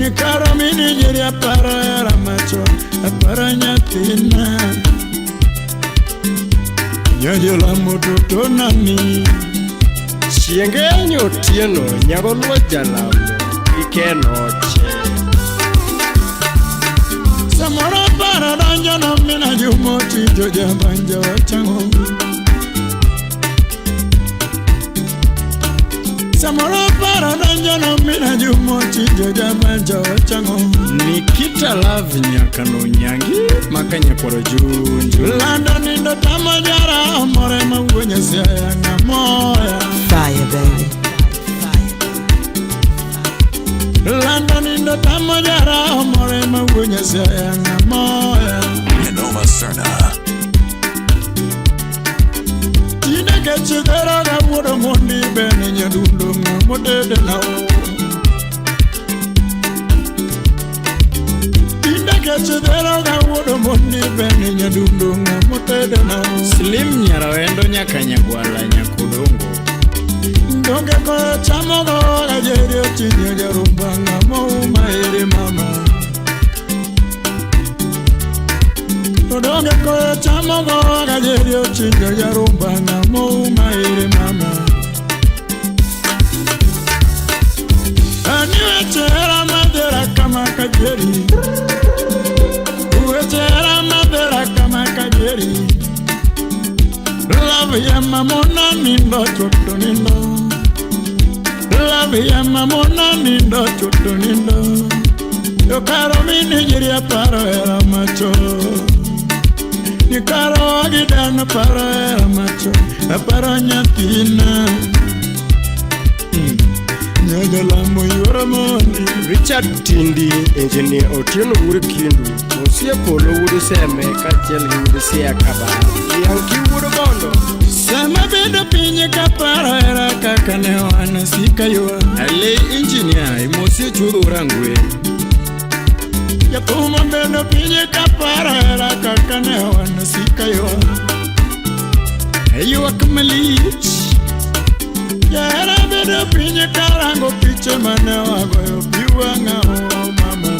Ikaro mi Nigeria paro hera macho. Aparo nyathina. Nyajola moto nani. Chienge nyotieno nyago luo jalamo ikenoche. Samoro paro donjo no mina jumo chinjo jabanja wachango. Samoro paro donjo no mina jumo chinjo jabanja wachango. Nikita Love nyakano nyangi makanya kwaro junju. Lando nindo tamo jara omore mawuo Nyasaye ng'amoya. Fire, baby. Lando nindo tamo jara omore mawuo Nyasaye ng'amoya. Noma Serna. Tinde kech kech dhero ga wuodo mondi bene nyadundo ng'amotede na Tinde kech dhero ga wuodo mondi bene nyadundo ng'amotede na Slim Nyarawendo nyaka Nyagwala Nyakodongo. Donge koyo chamo go gajeri ochinyo jarumba ng'amo uma ere mama To donge koyo chamo go gajeri ochinyo jarumba ng'amo uma ere mama Ani weche hera madhera kama kajeri Weche hera madhera kama kajeri Love ya mamona nindo choto nindo Love ya mamona nindo choto nindo Yo karo mini jiria paro era macho Ni karo agidano paro era macho Aparo nyathina Nyajalamo yuoro mondi Richard Tindi, Engineer Otieno Wuod Kindu, Mosie Polo Wuod Seme kaachiel gi Wuod Sia Kabar. Yanki Wuod Bondo. Sama bedo piny kaparo hera kaka ne wan sika ywa Ale Engineer, Mosie Chuodho Rangwe. Jathum obedo piny kaparo hera kaka ne wan sika ywa Ywak malich Jahera bedo piny karango piche mane wagoyo pi wang'a o mama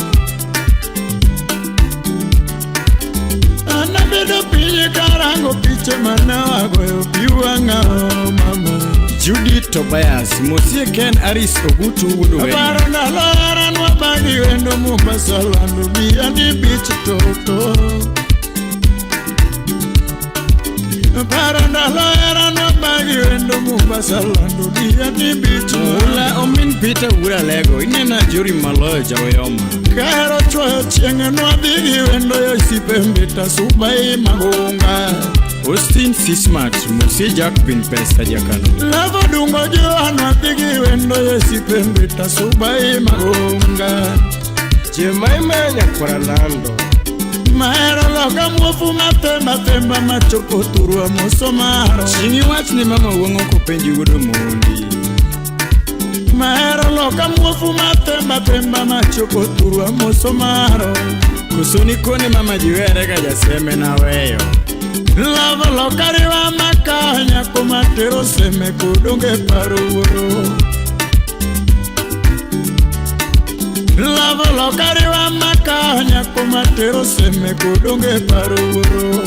An abedo piny karango piche mane wagoyo pi wang'a o mama Judith Tobias, Mosie Ken Aris Ogutu Wuod Wenya. Aparo ndalo hera nwabagi wendo Mombasa lando Diani Beach toto Aparo ndalo hera nwabagi wendo Mombasa lando Diani Beach Mula Omin Peter Wuod Alego, inena Jori Maloyo Jaoyoma. Kahero chwoyo chieng' nwadhi gi wendo yo sipe mbita subai magunga Austin Sismat, Mosie Jack Pin Pesa Jakano. Lavo dungo joa nwadhi gi wendo yo sipe mbita subai magunga Jemaima Nyakwara Lando. Mahero loka muofu mathemba themba machopo thurwa moso maro Chieng' iwach ni mama wuong'o kopenji wuod Omondi. Mahero loka muofu mathemba themba machopo thurwa moso maro Koso nikone mama jiwere ga jaseme naweyo. Lavo loka riwa maka nyako matero seme kodonge paro wuoro Lavo loka riwa maka nyako matero seme kodonge paro wuoro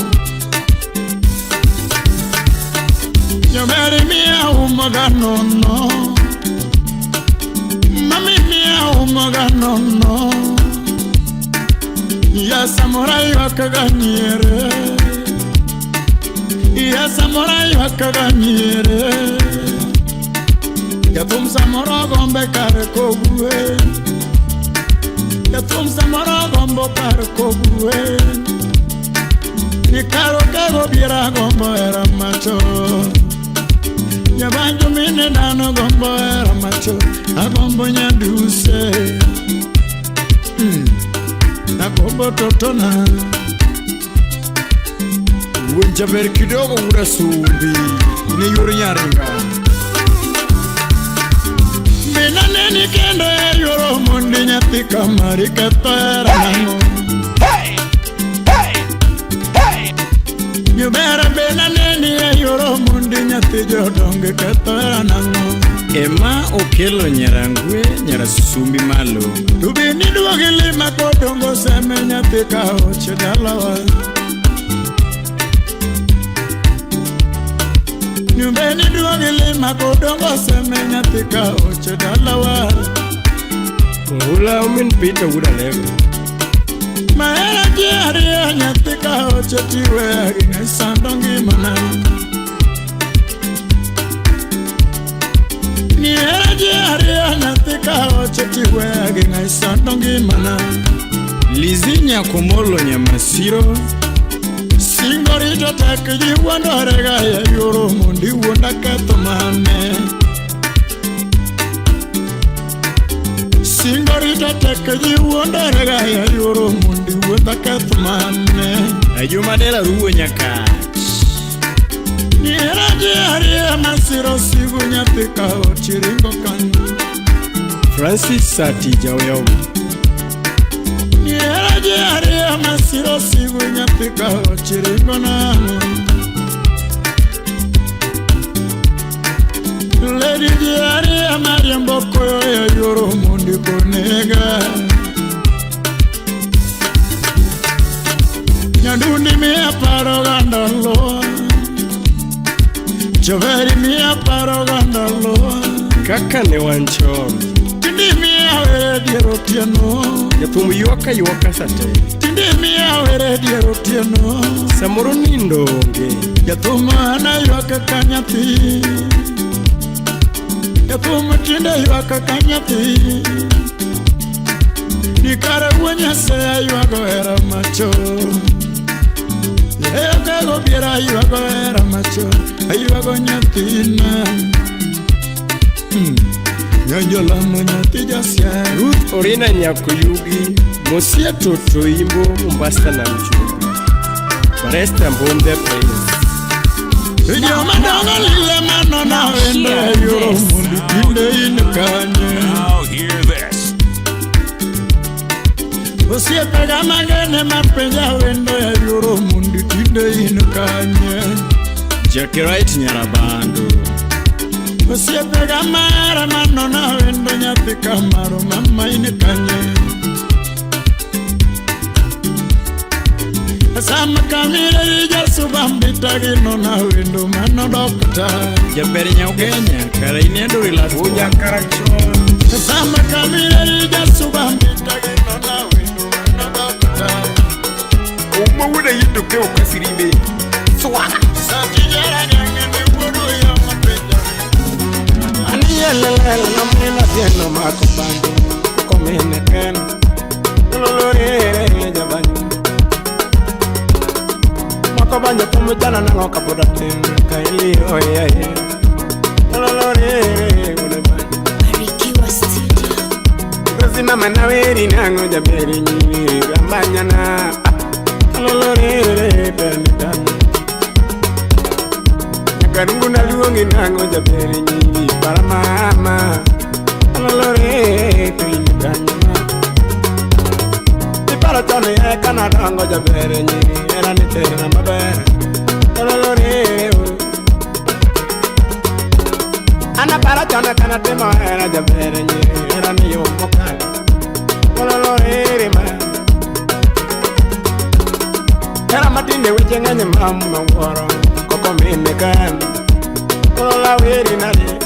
Nyomeri mia umoga nono Mami mia umoga nono Ya samurai wakaganyere Ya samurai wakaganyere Jathum samoro gombe kar kogwe Jathum samoro gombo kar kogwe Nikaro kago biera gombo era macho Nyabanjo mine dano gombo era macho Agombo nyaduse Agombo totona Wuon jaber kidogo Wuod Asumbi, ne yor Nyaringa. Mina neni kendo e yoro mondi nyathi kamari ketho hera nang'o Jubera bena neni e yoro mondi nyathi jodongo ketho hera nang'o Ema okelo Nyarangwe Nyarasumbi malo. To be niduogi lima kodongo seme nyathi ka oche dalawa Nyumbe niduogi lima kodongo seme nyathi ka oche dalawa Mula Omin Peter Wuod Alego. Mahera ji ariyo nyathi ka oche tiweya gi ne sando ngimana Nihera ji ariyo nyathi ka oche tiweya gi ne sando ngimana Lizzy Nyakomolo Nyamasiro. Singo rito tek ji wuondore ga e yoro mondo iwuonda ketho mane Singo rito tek ji wuondore ga e yoro mondo iwuonda ketho mane Ajuma Dela Ruwo Nyakach. Nihera ji ariyo masiro sigu nyathi ka ochiringo kanyo. Francis Sati Jaoyom. Nihera ji ariyo masiro sigu nyathi ka ochiringo nang'o. Lady ji ariyo mariembo koyo e yoro mondi konega. Nyadundi miya paro gandalo. Joveri miya paro gandalo. Kaka ne wan chon. Tinde miya were dier otieno. Jathum ywak aywaka sate. Tinde miya were dier otieno. Samoro nindo onge. Jathum an aywak ka nyathi. Jathum tinde ywak ka nyathi. Ni kare wuo Nyasaye aywago hera machon. Ekago biera aywago hera machon. Aywago nyathina. Nyanjo lamo nyathi Jasia. Ruth Orina Nyakoyugi, Mosia Toto Imbo, Mombasa na Mchumbi. Baresta Mbonde Praise. Joma dongo lile mano na wendo e yoro mondo tinde in kanye. Now hear this. Osiepega magene mapenja wendo e yoro mondo tinde in kanye. Jackie Wright Nyarabando. Osiepega mara mano na wendo nyathi kamaro mama in kanye. Sama kamire jasubambita gino na wendo mano dokta. Jaber Nyaugenya, kare inendo relax. Uja karachon. Sama kamire jasubambita gino na wendo mano dokta. Uma wuda yiddo ke okasirimbe. Swaga. Satijara nyange ne wuodo ya mapenja. Aniyelelele no mina tieno mako banjo. Komine ken. Lolore jabanjo. Mako banjo kumujana nango kapoda tin. Kaili oye. Lolore wuda banjo. Barikiwa Studio. Rosi mama na weri nango jaberi nyiri gambanyana. Lolore benitana. Karungu na luongi nango jaberi nyiri para mama. Lolore tuinikanyama. Iparo chon e kana dongo jaberi nyiri era ni tera maber. Lolore Ana paro chon kana timo era jaberi nyiri era ni yo mokalo. Lolore ma. Era matinde weche ng'eny ma wuoro. Koko mine kan. Lola weri nade.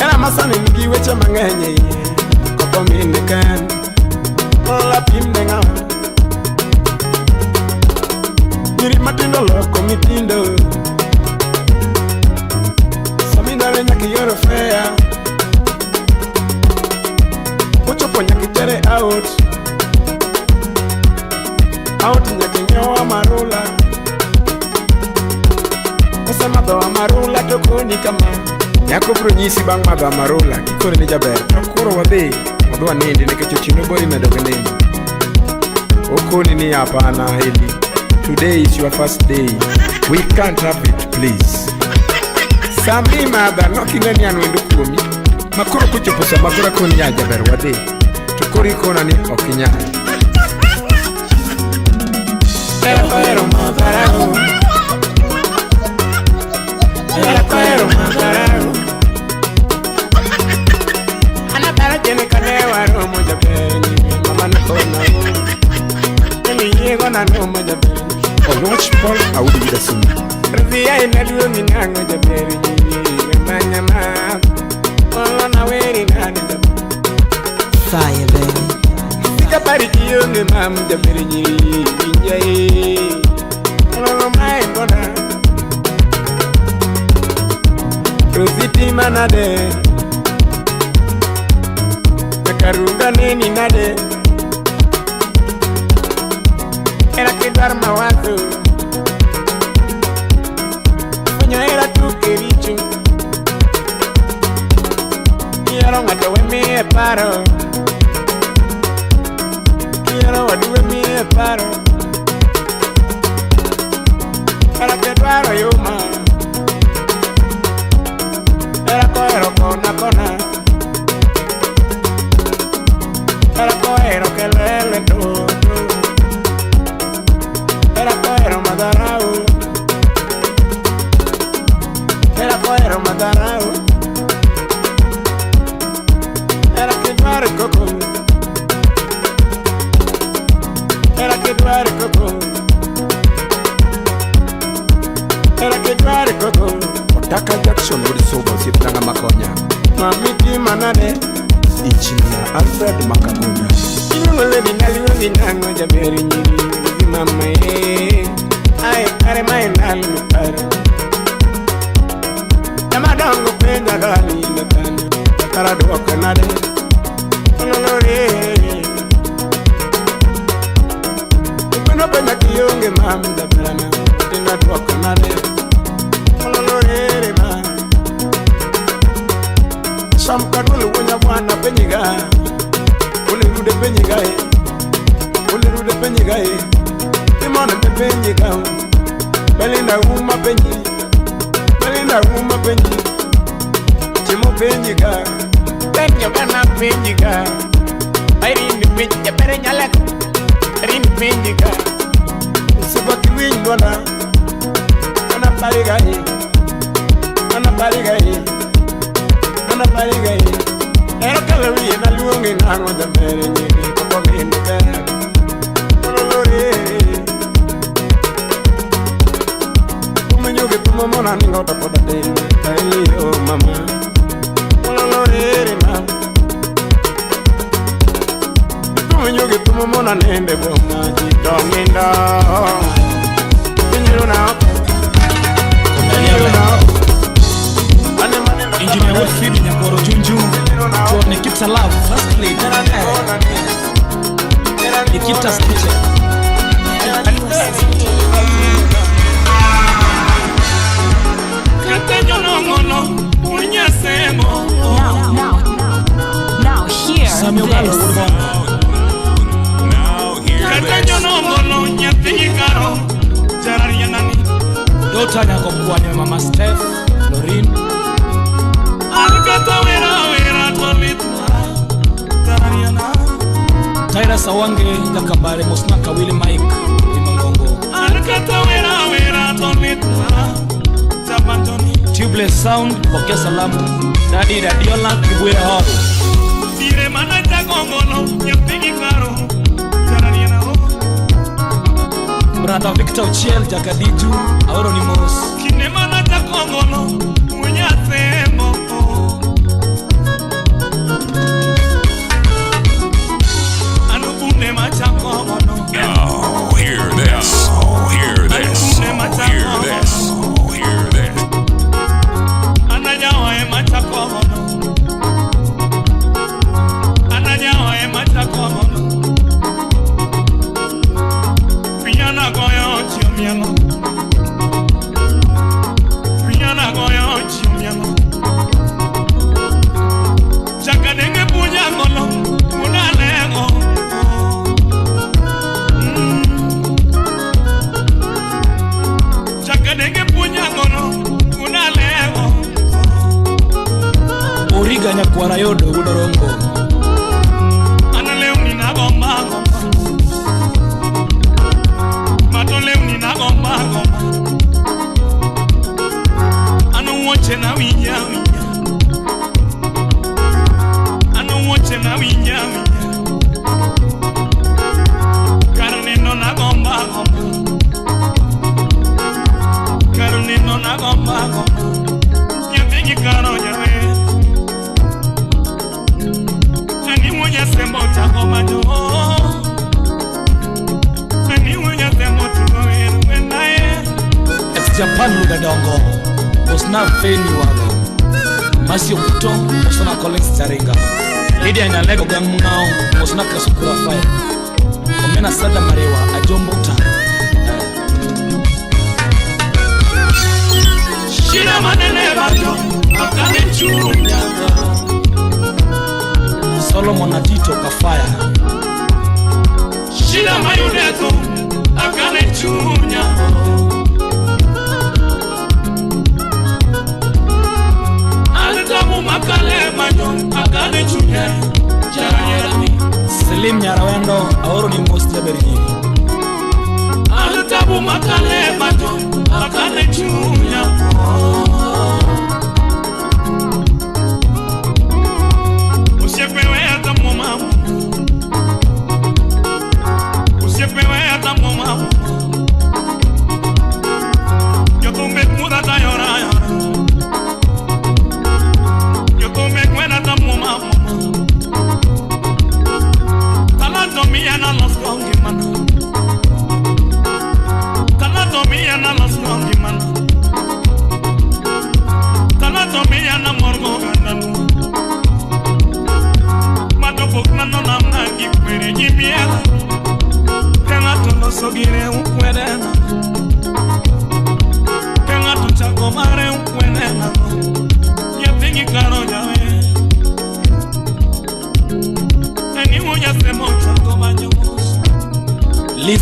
Era masani nigi weche mang'eny e iye. Koko mine kan. Lola pim ne ng'awa. Nyiri matindo loko mitindo. Samidare nyaka ioro fea. Kochopo nyaka itere out. Out nyaka inyiew amarula. Osemadho amarula to koni kama. Nyako biro nyisi bang' madho amarula kikone ni jaber to koro wadhi wadhi wanindi nikech otieno bor imedo gi nindo. Okoni ni hapana Eli, today is your first day. We can't have it please. Sami madha nokine ni an wendo kuomi. Ma koro kochopo sama koro akoni ya jaber wadhi. To koro ikona ni ok inyal. Pero madharau. Pero madharau. Ana para tiene kanewa romo jaber mama na kona. Ni yego na romo jaber. Oluoch Paul Audi Gidasum. Rizia inaluongi nango jaber nyiri manyama. Olo na weri nani jaber. Fire baby. Sika pari kionge mam jaber nyiri injai. Olo mae kona. Rositi manade. Nakarunga neni nade. Era kidwar mawazo. Fwenyo hera tuke richo. Kihero ng'ato we miye paro. Kihero wadu we miye paro. dwar koko. Otaka Jackson wuod Suba osiep nanga makonya. Mami tima nade. Injinia Alfred Makagunda. Iluongo lady naluongi nang'o jaber nyiri gi mama e. Ai kare mae ndalo miparo. Jamadongo penja gani kanyo. Kara duoko nade. Ololore. Kumeno penja kionge mam jaberana. Tina duoko nade. Ololore ma. Sam kadwolo wuonya bwana penyiga. Olerude penyiga e. Olerude penyiga e. Timone te penyiga. Belinda uma penyi. Belinda uma penyi. Chimo penyiga. Penyo bana penyiga. Irene penyiga bere nyalako. Irene penyiga. Usibaki winy dwonda. Ana pariga e. Ana pariga e. Ana pariga e. Ero kalo wiye naluongi nang'o jaber nyiri pok onindo ber. Ololore. Umenyoge thumo mona ningo to pod atin. Kaeli o mama. Ololore ma. Umenyoge thumo mona nende boma ji to nindo. Pinyiro na oko. Pinyiro na oko. Engineer Wilfried Nyakoro Junju for Nikita Love. Firstly, Nikita Stitcher. Now hear this. Now hear this. Dota Nyakopkwanya Mama Steph, Lorin. Tyra Sawange Jakabare Mosna Kawili Mike Limangongo. Tubeless Sound Pokea Salamu Dadi Dadiola Kibuye Hall. Brother Victor Ochiel Jakaditu Aoro ni mos. Now hear this. Hear this. Hear this. Hear this. Origa Nyakwara Yodo Wudorongo. Japan Lugadongo Osna Feni Wago Masio Kuto Osna Collins Charinga Lydia Nyalego Gang Mungao Osna Kasukura Fire Omena Sada Marewa Ajombo Ta Shida manene bato Akane chunya Solomon Atito Kafaya Shida mayuneto Akane chunya Selim Nyarawendo Aoro ni most jaber nyiri Antabu makale majo akane chunya Usiepewe ata mama Usiepewe ata mama Yo tumbe muda ta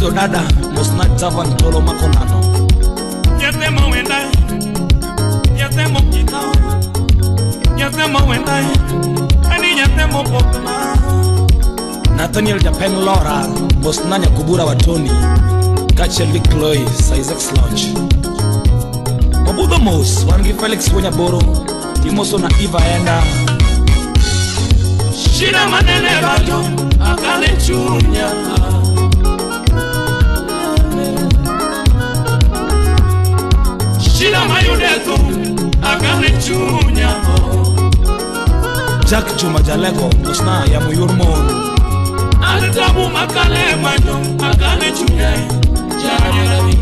Daisy Odada, mosna Javan Tolo Makonano. Nyatemo wenda, nyatemo kitao, nyatemo wenda, ani nyatemo pokna. Nathaniel Japeng Laura, mosna Nyakubura Watoni, kaachiel gi Chloe Isaacs Lounge. Wabudho mos, wan gi Felix Wonyaboro, timoso na Eva Enda. Shida manene bajo, akale chunya. Shida mayudeto, akale chunya. Jack Juma Jalego, mosna ya Muyur Mon. Alitabu makale majo, akale chunya. Janyarani.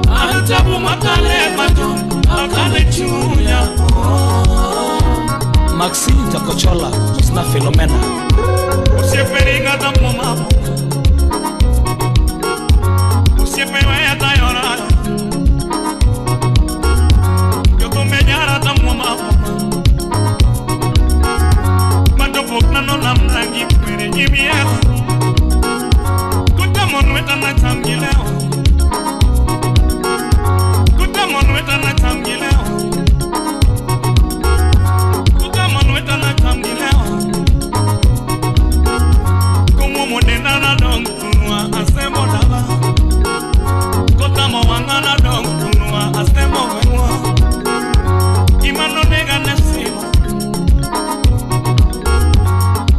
Alitabu makale majo, akale chunya. Maxi Jakochola, mosna Philomena. Usieperinga tamoma. Usiepewa tayora. Yo tumenyara tamoma. Matopokna no namnangi kwere nyimiero. Kutamonweta na tamgileo. Kutamonweta na tamgileo. Kutamonweta na tamgileo. Como modena na dong tunua asemo daba. Kotamo wangana dong tunua asemo wengwa. Imano nega nesima.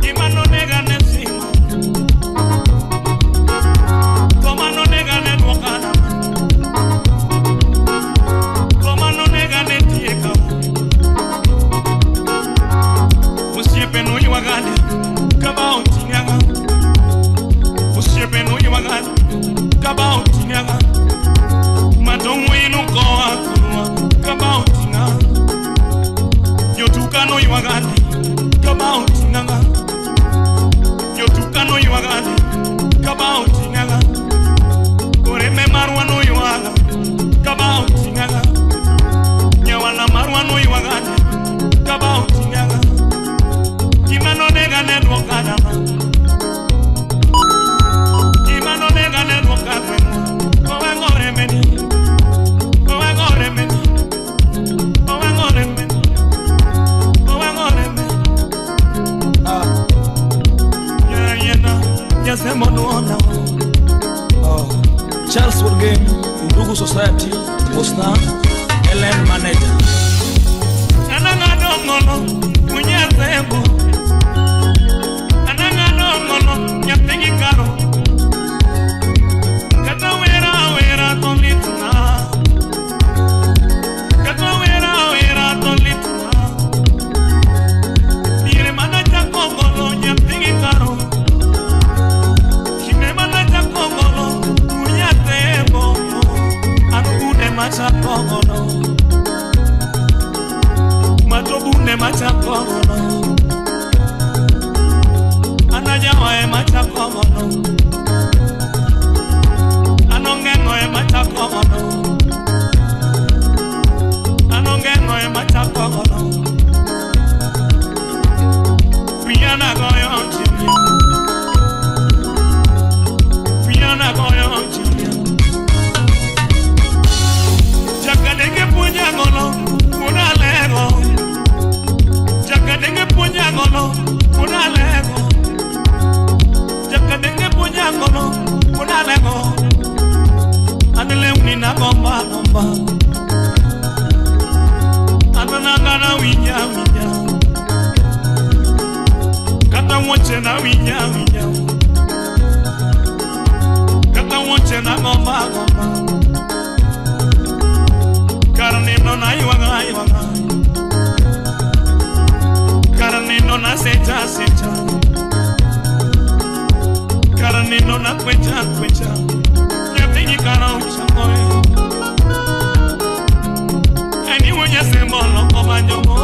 Imano nega nesima. Komano nega ne dwokana. Komano nega ne tieka. Usiepe no ywagane kaba oting'aga. Usiepe no ywagane kaba oting'aga. Matong'wino koa kurwa kaba oting'a. Jotuka no ywagane kaba oting'aga. Jotuka no ywagane kaba oting'aga. Oreme marwa no ywaga kaba oting'aga. Nyawana marwa no ywagane kaba oting'aga. Gima nonega ne dwoka dala. Gima nonega ne dwoka gweng'wa. Owang'o remeni. Owang'o remeni. Owang'o remeni. Owang'o remeni. Ah. Yayena, yasemo nuona. Oh. Charles Wurgem, Ndugu Society, mosna Ellen Manager. Anang'ado ng'ono, unyasembo. Anang'ado ng'ono, nyathi gi karo. Kata wera wera to litna. Kata wera wera to litna. Diere mana chako ng'ono, nyathi gi karo. Kinde mana chako ng'ono, unyasembo. An bude machako ng'ono. Matobune machako ng'ono. Anajawa e machako ng'ono. Anong'eng'o e machako ng'ono. Anong'eng'o e machako ng'ono. Wiana goyo chimia. Wiana goyo chimia. Jakadenge puonja ng'ono, wuod Alego. Jakadenge puonja ng'ono, wuod Alego. Jakadenge puonja ng'ono, wuod Alego. An lewni nagombo agomba. An nanga nawinja awinja. Kata wuoche nawinja awinja. Kata wuoche nagombo agomba. Kar nindo naywaga aywaga. Kar nindo nasecha asecha. Kar nindo nakwecha akwecha. Nyathi gi kara ochamoe. Eni wuo nyasembo loko manjomo.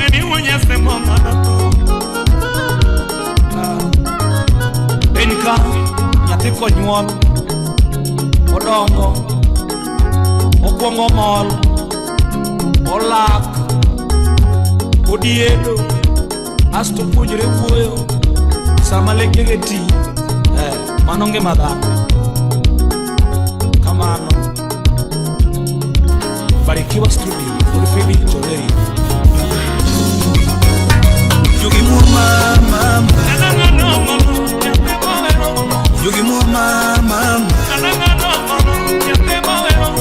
Eni wuo nyasembo ng'ado tho. Piny ka nyathi konyuol, odongo, okwongo mol, olak, odiedo, Asto puonjre wuoyo sama lekege ti. Mano ngima dhano. Kamano. Barikiwa Studio, Phoebe Joleri. Jogi mama mama. Jogi mama mama.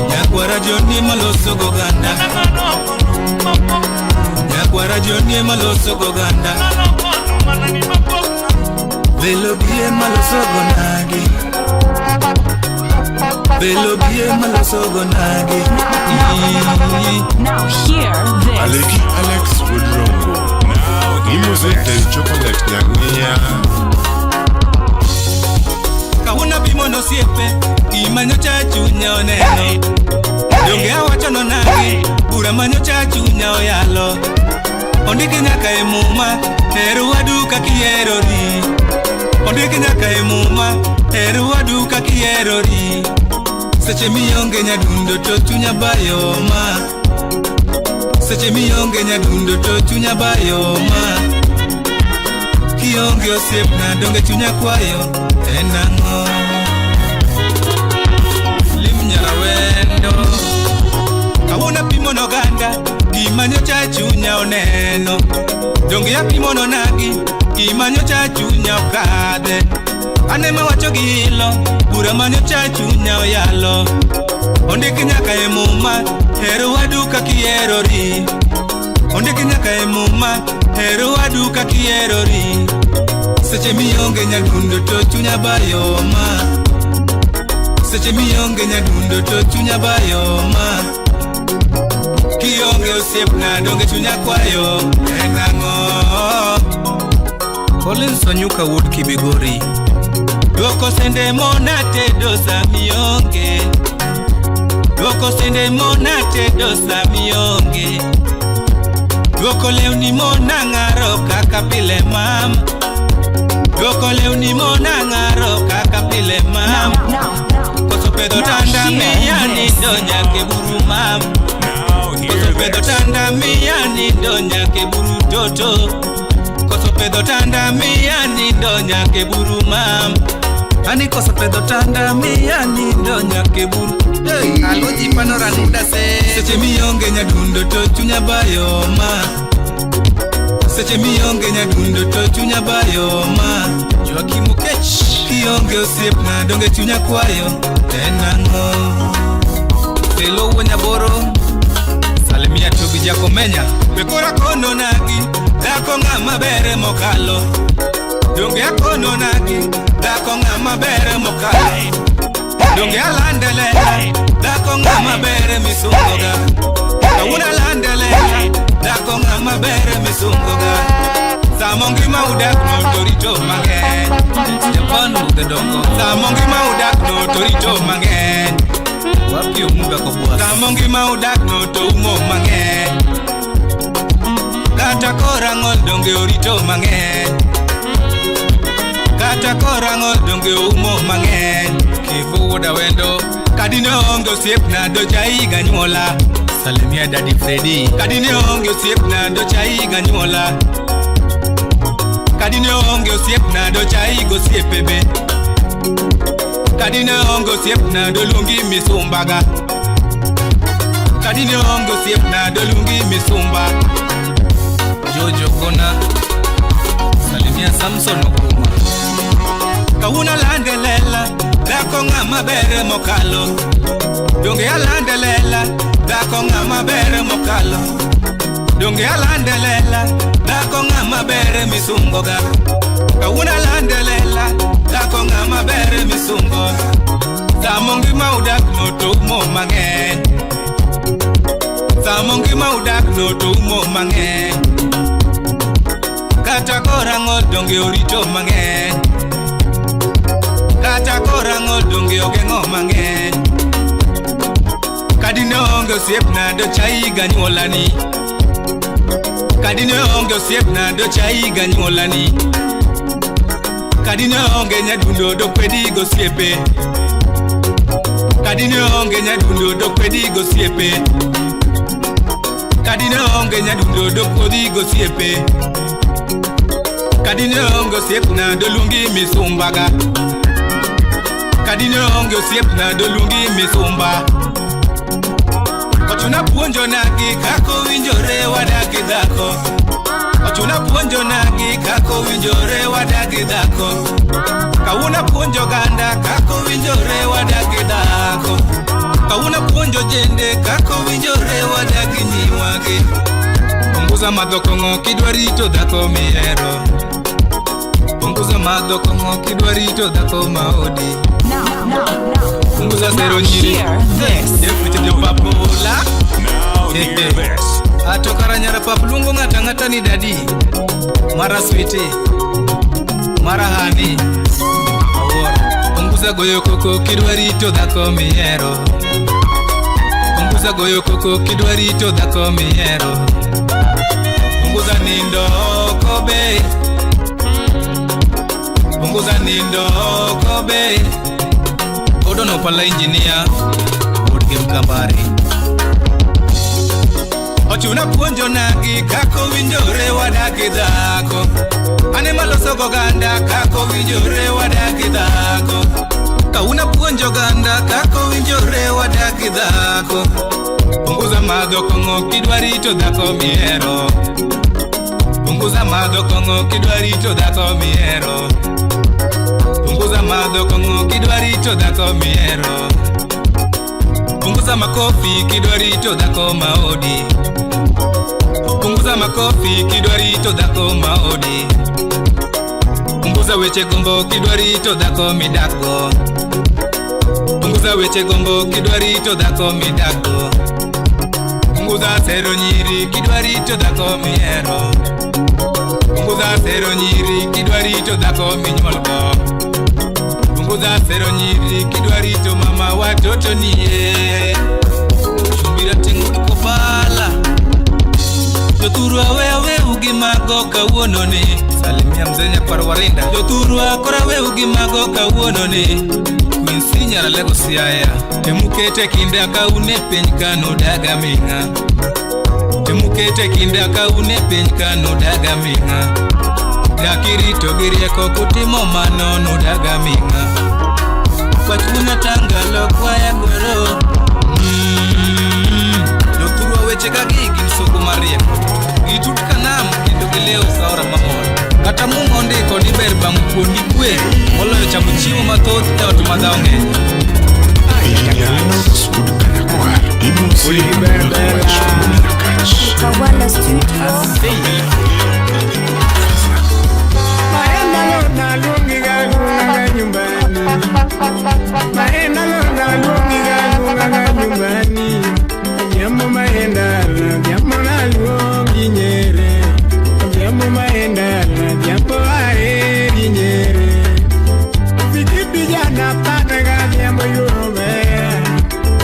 Nyakwara Joni maloso goganda. Nyakwara Joni maloso goganda. Velo bie maloso gonagi. Velo bie maloso gonagi. Now hear this. Aleki Alex Wodrongo. Music del chocolate nyang'ia. Kawuono pimo nosiepe gima nyocha chunya oneno. Donge awacho nonagi bura manyocha chunya oyalo. Ondiki nyaka e muma her wadu kaka iherori. Ondiki nyaka e muma her wadu kaka iherori. Seche mionge nyadundo to chunya bayo ma. Seche mionge nyadundo to chunya bayo ma. Kionge osiepna donge chunya kwayo en ang'o? Lim nyarawendo. Kawuono apimo noganda gima nyocha chunya oneno. Donge apimo nonagi gima nyocha chunya okadhe. Ane mawacho gi ilo bura manyocha chunya oyalo. Ondiki nyaka e muma her wadu kaka iherori. Ondiki nyaka e muma her wadu kaka iherori. Seche mionge nyadundo to chunya bayo ma. Seche mionge nyadundo to chunya bayo ma. Kionge osiepna donge chunya kwayo en ang'o? Collins Onyuka wuod Kibigori. Duoko sende mona tedo samionge. Duoko sende mona tedo samionge. Duoko lewni mona ng'aro kaka pile mam. Duoko lewni mona ng'aro kaka pile mam. Koso pedho tanda miya nindo nyaka e buru mam. Koso pedho tanda miya nindo nyaka e buru toto. Koso pedho tanda miya nindo nyaka e buru mam. Ani koso pedho tanda miya nindo nyaka e buru. Hey, aloji panorama se. Seche mionge nyadundo to chunya bayo ma. Seche mionge nyadundo to chunya bayo ma. Joakim Okech. Kionge osiepna donge chunya kwayo en ang'o? Felo wuo Nyaboro. Salimia Tobi Jakomenya. We kora kono nagi dhako ng'ama ber mokalo. Donge akono nagi dhako ng'ama ber mokalo. Donge alande lela dhako ng'ama ber misungoga. Kawuono alande lela dhako ng'ama ber misungoga. Samo ngima udak no to rito mang'eny. Japan udhedongo. Samo ngima udak no to rito mang'eny. Wapi omuga kobwa. Samo ngima udak no to umo mang'eny. Kata korang'ol donge orito mang'eny. Kata korang'ol donge oumo mang'eny. Kivu wuoda wendo. Kadine onge osiepna docha higa nyuola. Salimia Daddy Freddy. Kadine onge osiepna docha higa nyuola. Kadine onge osiepna docha higa osiepe be. Kadine onge osiepna doluongi misumbaga. Kadine onge osiepna doluongi misumba. Jojo Kona. Salimia Samson Okuma. Kawuono alande lela dhako ng'ama ber mokalo. Donge alande lela dhako ng'ama ber mokalo. Donge alande lela dhako ng'ama ber misungoga. Kawuono alande lela dhako ng'ama ber misungo. Samo ngima udak no to umo mang'eny. Samo ngima udak no to umo mang'eny. Kata korang'ol donge orito mang'eny. Kata korang'ol donge ogeng'o mang'eny. Kadine onge osiepna docha higa nyuolani. Kadine onge osiepna docha higa nyuolani. Kadine onge nyadundo dokwedi gosiepe. Kadine onge nyadundo dokwedi gosiepe. Kadine onge nyadundo dokwedi gosiepe. Kadine onge osiepna doluongi misumbaga. Kadine onge osiepna doluongi misumba. Ochuna puonjo nagi kako winjore wadagi dhako. Ochuna puonjo nagi kako winjore wadagi dhako. Kawuono puonjo oganda kako winjore wadagi dhako. Kawuono puonjo jende kako winjore wadagi nyiwagi. Punguza madho kong'o kidwa rito dhako mihero. Punguza madho kong'o kidwa rito dhako maodi. Punguza sero nyiri. Jopapola. Ato kara nyara pap luongo ng'ato ang'ata ni dadi. Mara switi, mara hani. Awuoro. Punguza goyo koko kidwa rito dhako mihero. Punguza goyo koko kidwa rito dhako mihero. Punguza nindo oko be. Punguza nindo oko be. Odono pala engineer Odgem Kambari. Ochuna puonjo nagi kako winjore wadagi dhako. Ane maloso goganda kako winjore wadagi dhako. Kauna puonjo oganda kako winjore wadagi dhako. Punguza madho kong'o kidwa rito dhako mihero. Punguza madho kong'o kidwa rito dhako mihero. Punguza madho kong'o kidwa rito dhako mihero. Punguza makofi kidwa rito dhako maodi. Punguza makofi kidwa rito dhako maodi. Punguza weche gombo kidwa rito dhako midakgo. Punguza weche gombo kidwa rito dhako midakgo. Punguza sero nyiri kidwa rito dhako mihero. Punguza sero nyiri kidwa rito dhako minyuolgo. Punguza sero nyiri kidwa rito mama watoto nie. Chumbira teng'o kopala. Jothurwa we ugi mago kawuono ni. Salimia mzee nyakwar Warinda. Jothurwa kora we ugi mago kawuono ni. Queen Nyaralego Siaya. Temukete kinde akaune piny kanu daga ming'a. Temukete kinde akaune piny kanu daga ming'a. Dakirito gi rieko kutimo mano nudaga ming'a. Kwachuna tangalo kwaya koro. Jothurwa weche ka gigi gin soko mariek. Gitut ka nam kendo gilewo ka aora mamol. Kata Muma ondiko ni ber bang'o kuon gi kwe moloyo chamo chiemo mathoth e ot ma dhawo ng'eny. Kawala Studio. Maenda lona luongi ga luonga nyumbani. Maenda lona luongi ga luonga nyumbani. Odhiambo maenda odhiambo naluongi nyere. Odhiambo maenda odhiambo aheri nyere. Fikiri jana pata odhiambo yuome.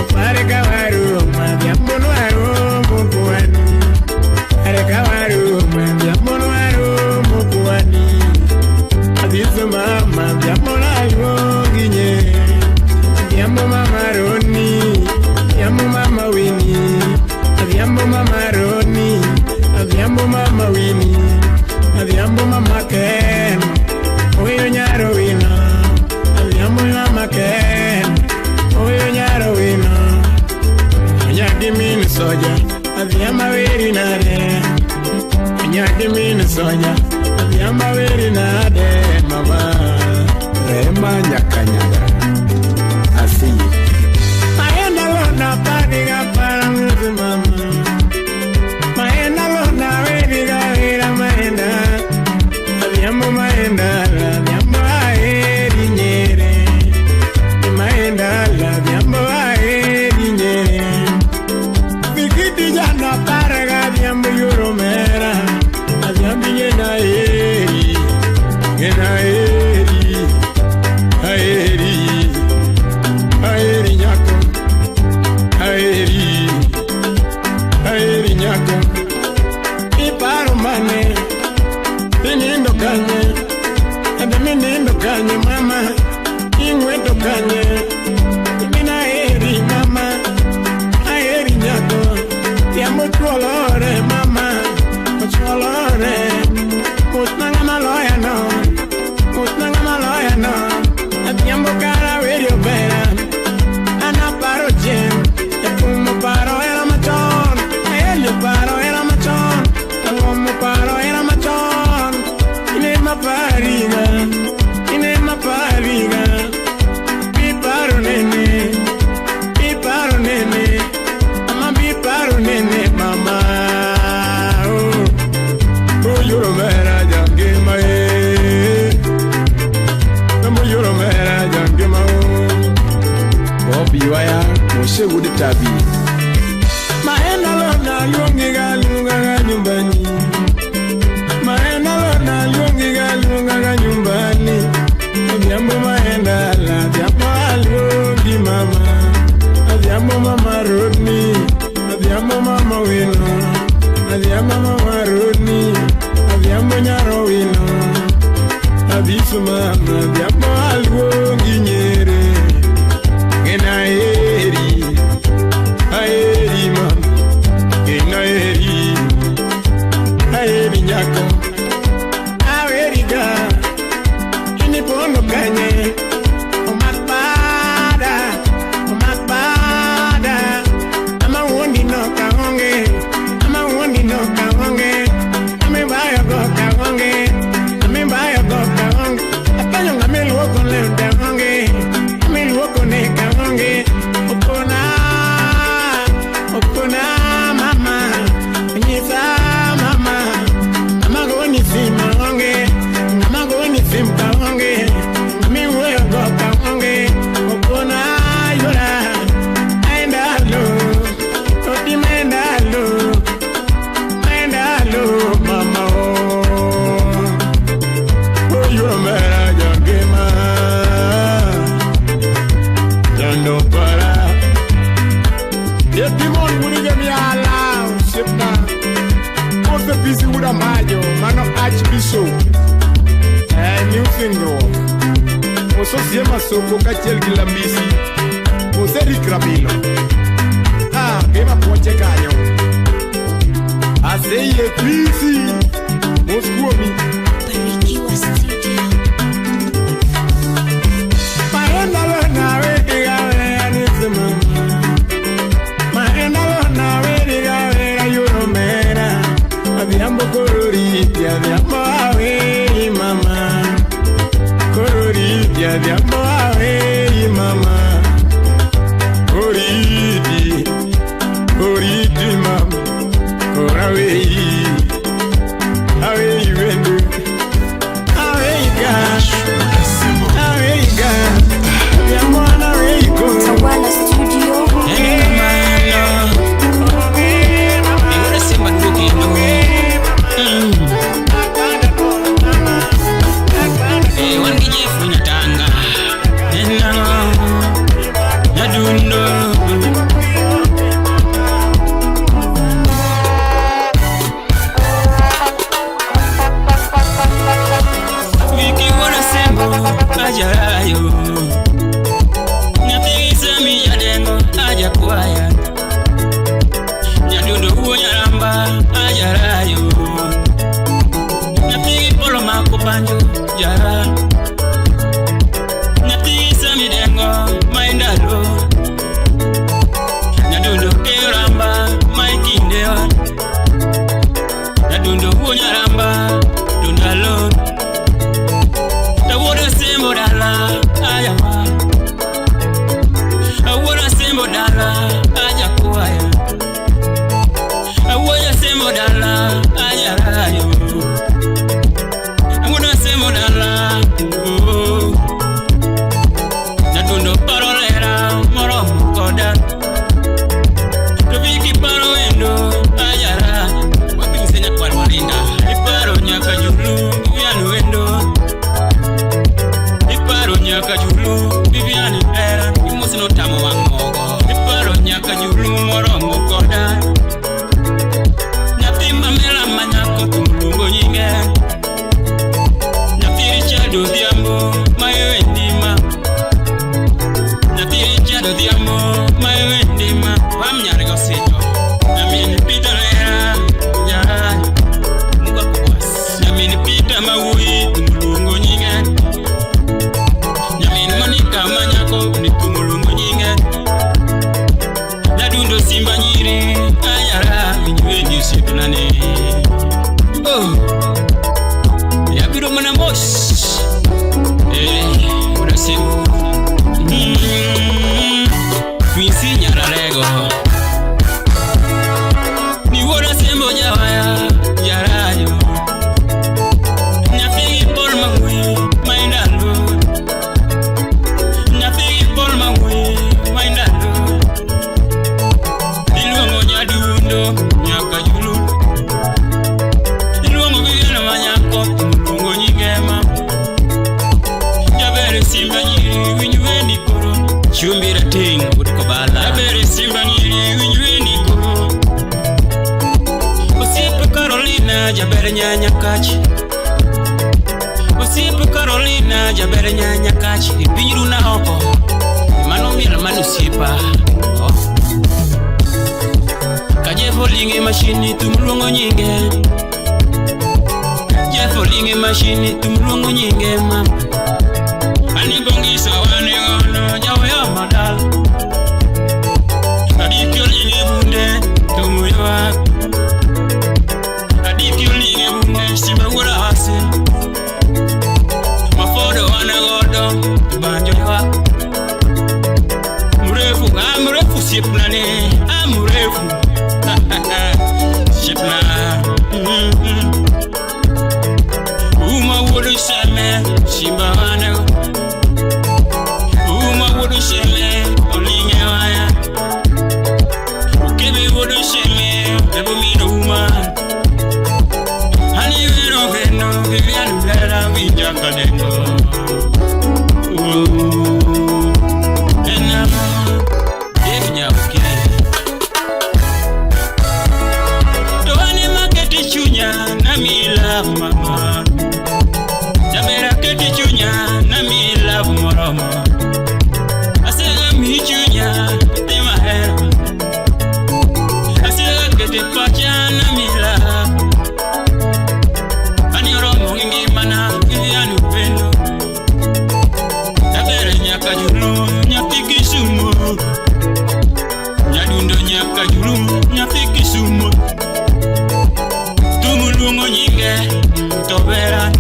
Opare ka warumo odhiambo nwarumo kwani. Are ka warumo odhiambo nwarumo kwani. Adizo mama odhiambo naluongi nyere. Odhiambo mama Roni. Odhiambo mama Winnie. Odhiambo mama Roni. Odhiambo mama Winnie. Odhiambo mama Ken. Oyo nyaro wino. Odhiambo mama Ken. Oyo nyaro wino. Onyagi min soja. Odhiambo weri nade. Onyagi min soja. Odhiambo weri nade mama. Rema nyakanyaga. Asiye. Maenda lona paniga para mzi mama. Maenda lona weriga wera maenda. Odhiambo maenda odhiambo aheri nyere. Maenda odhiambo aheri nyere. Fikiti jana paraga odhiambo yoro mera. Odhiambo ngena eri. Ngena eri. Aheri. Aheri nyako. Aheri. Aheri nyako. Iparo mane. Inindo kanye. Ende minindo kanye mama. Ingweto kanye. Mina aheri mama. Aheri nyako. Tiambo chuolore mama. Chuolore. Mutnanga maloya no Adhiambo kara weri obera An aparo chien Jafumo paro hera machon Aelio paro hera machon Ang'omo paro hera machon Ine mapariga Ine mapariga Biparo nene Biparo nene Mama biparo nene mama Oh Oh yoro mera jangima eh Mama yoro mera jangima oh Bobi waya Mose wuod Tabi. Maenda lona luongi ga luonga ga nyumbani Maenda lona luongi ga luonga ga nyumbani Adhiambo maenda la adhiambo aluongi mama Adhiambo mama Rodney Adhiambo mama wino Adhiambo mama Rodney Adhiambo nyaro wino Abiso mama adhiambo aluongi nyere Gena eri Aeri mama Gena eri Aeri nyako Aweri ga Inipondo kanye Omakpada Omakpada Ama wuondi no kaonge Ama wuondi no kaonge Ame bayo go kaonge Ame bayo go kaonge Apanyo ngame luoko leo kaonge Ame luoko ne kaonge Okona Okona mama Nyisa mama Mama go ni sim onge Mama go ni sim kaonge Mami wuoyo go kaonge Okona yora Aenda lo Oti maenda lo Maenda lo mama oh Oh yoro mera jangima Jando para Yetimon wurige miala osiepna Kose pisi wuda majo mano Archbishop New singruok Oso siema soko kachiel gi Lambisi Ose Rick Rabilo Ah, gima puoche kanyo Aseyie pisi Mos kuomi Barikiwa Studio. Maenda lona weri ga wera nisi mama Maenda lona weri ga wera yoro mera Adhiambo kororiti adhiambo aweri mama Kororiti adhiambo aweri mama Koriti Koriti mama Korawei Awei wendu Awei ga Awei ga Adhiambo anawei ko Tawala Studio. Wan gi Jeff Nyatanga. Chumbi rateng' wuod Kobala. Jabere Simba nyiri winjweni go. Osiepe Carolina jaber nyanya kach. Osiepe Carolina jaber nyanya kach. E piny runa oko. Mano miel mano osiepa. Oh. Ka Jeff oling' e mashin thum luongo nyinge. Jeff oling' e mashin thum luongo nyinge ma. Ani bongisa wane gono jaweya madal. Adiki oling' e bunde thum ywak. Adiki oling' e bunde simba wuora hase. Mafodo wane godo banjo ywak. Mrefu, ah mrefu siepna ne, ah mrefu. Siepna. Uma wuodo seme, simba wane go. Uma wuodo seme, oling' e waya. Ukebe wuodo seme, ebo mino uma. Ani wero geno, Vivian Vera winja kadengo. Enamo, Dave Nyauke. To ane maketi chunya, nami love mama. Jamera keti chunya, nami love moromo. Asega mi chunya, kete mahero. Asega kete pacha, nami love. Ani oromo gi ngimana, Vivian upendo. Jabere nyaka julu, nyathi Kisumu. Nyadundo nyaka julu, nyathi Kisumu. Thum luongo nyinge, to bera.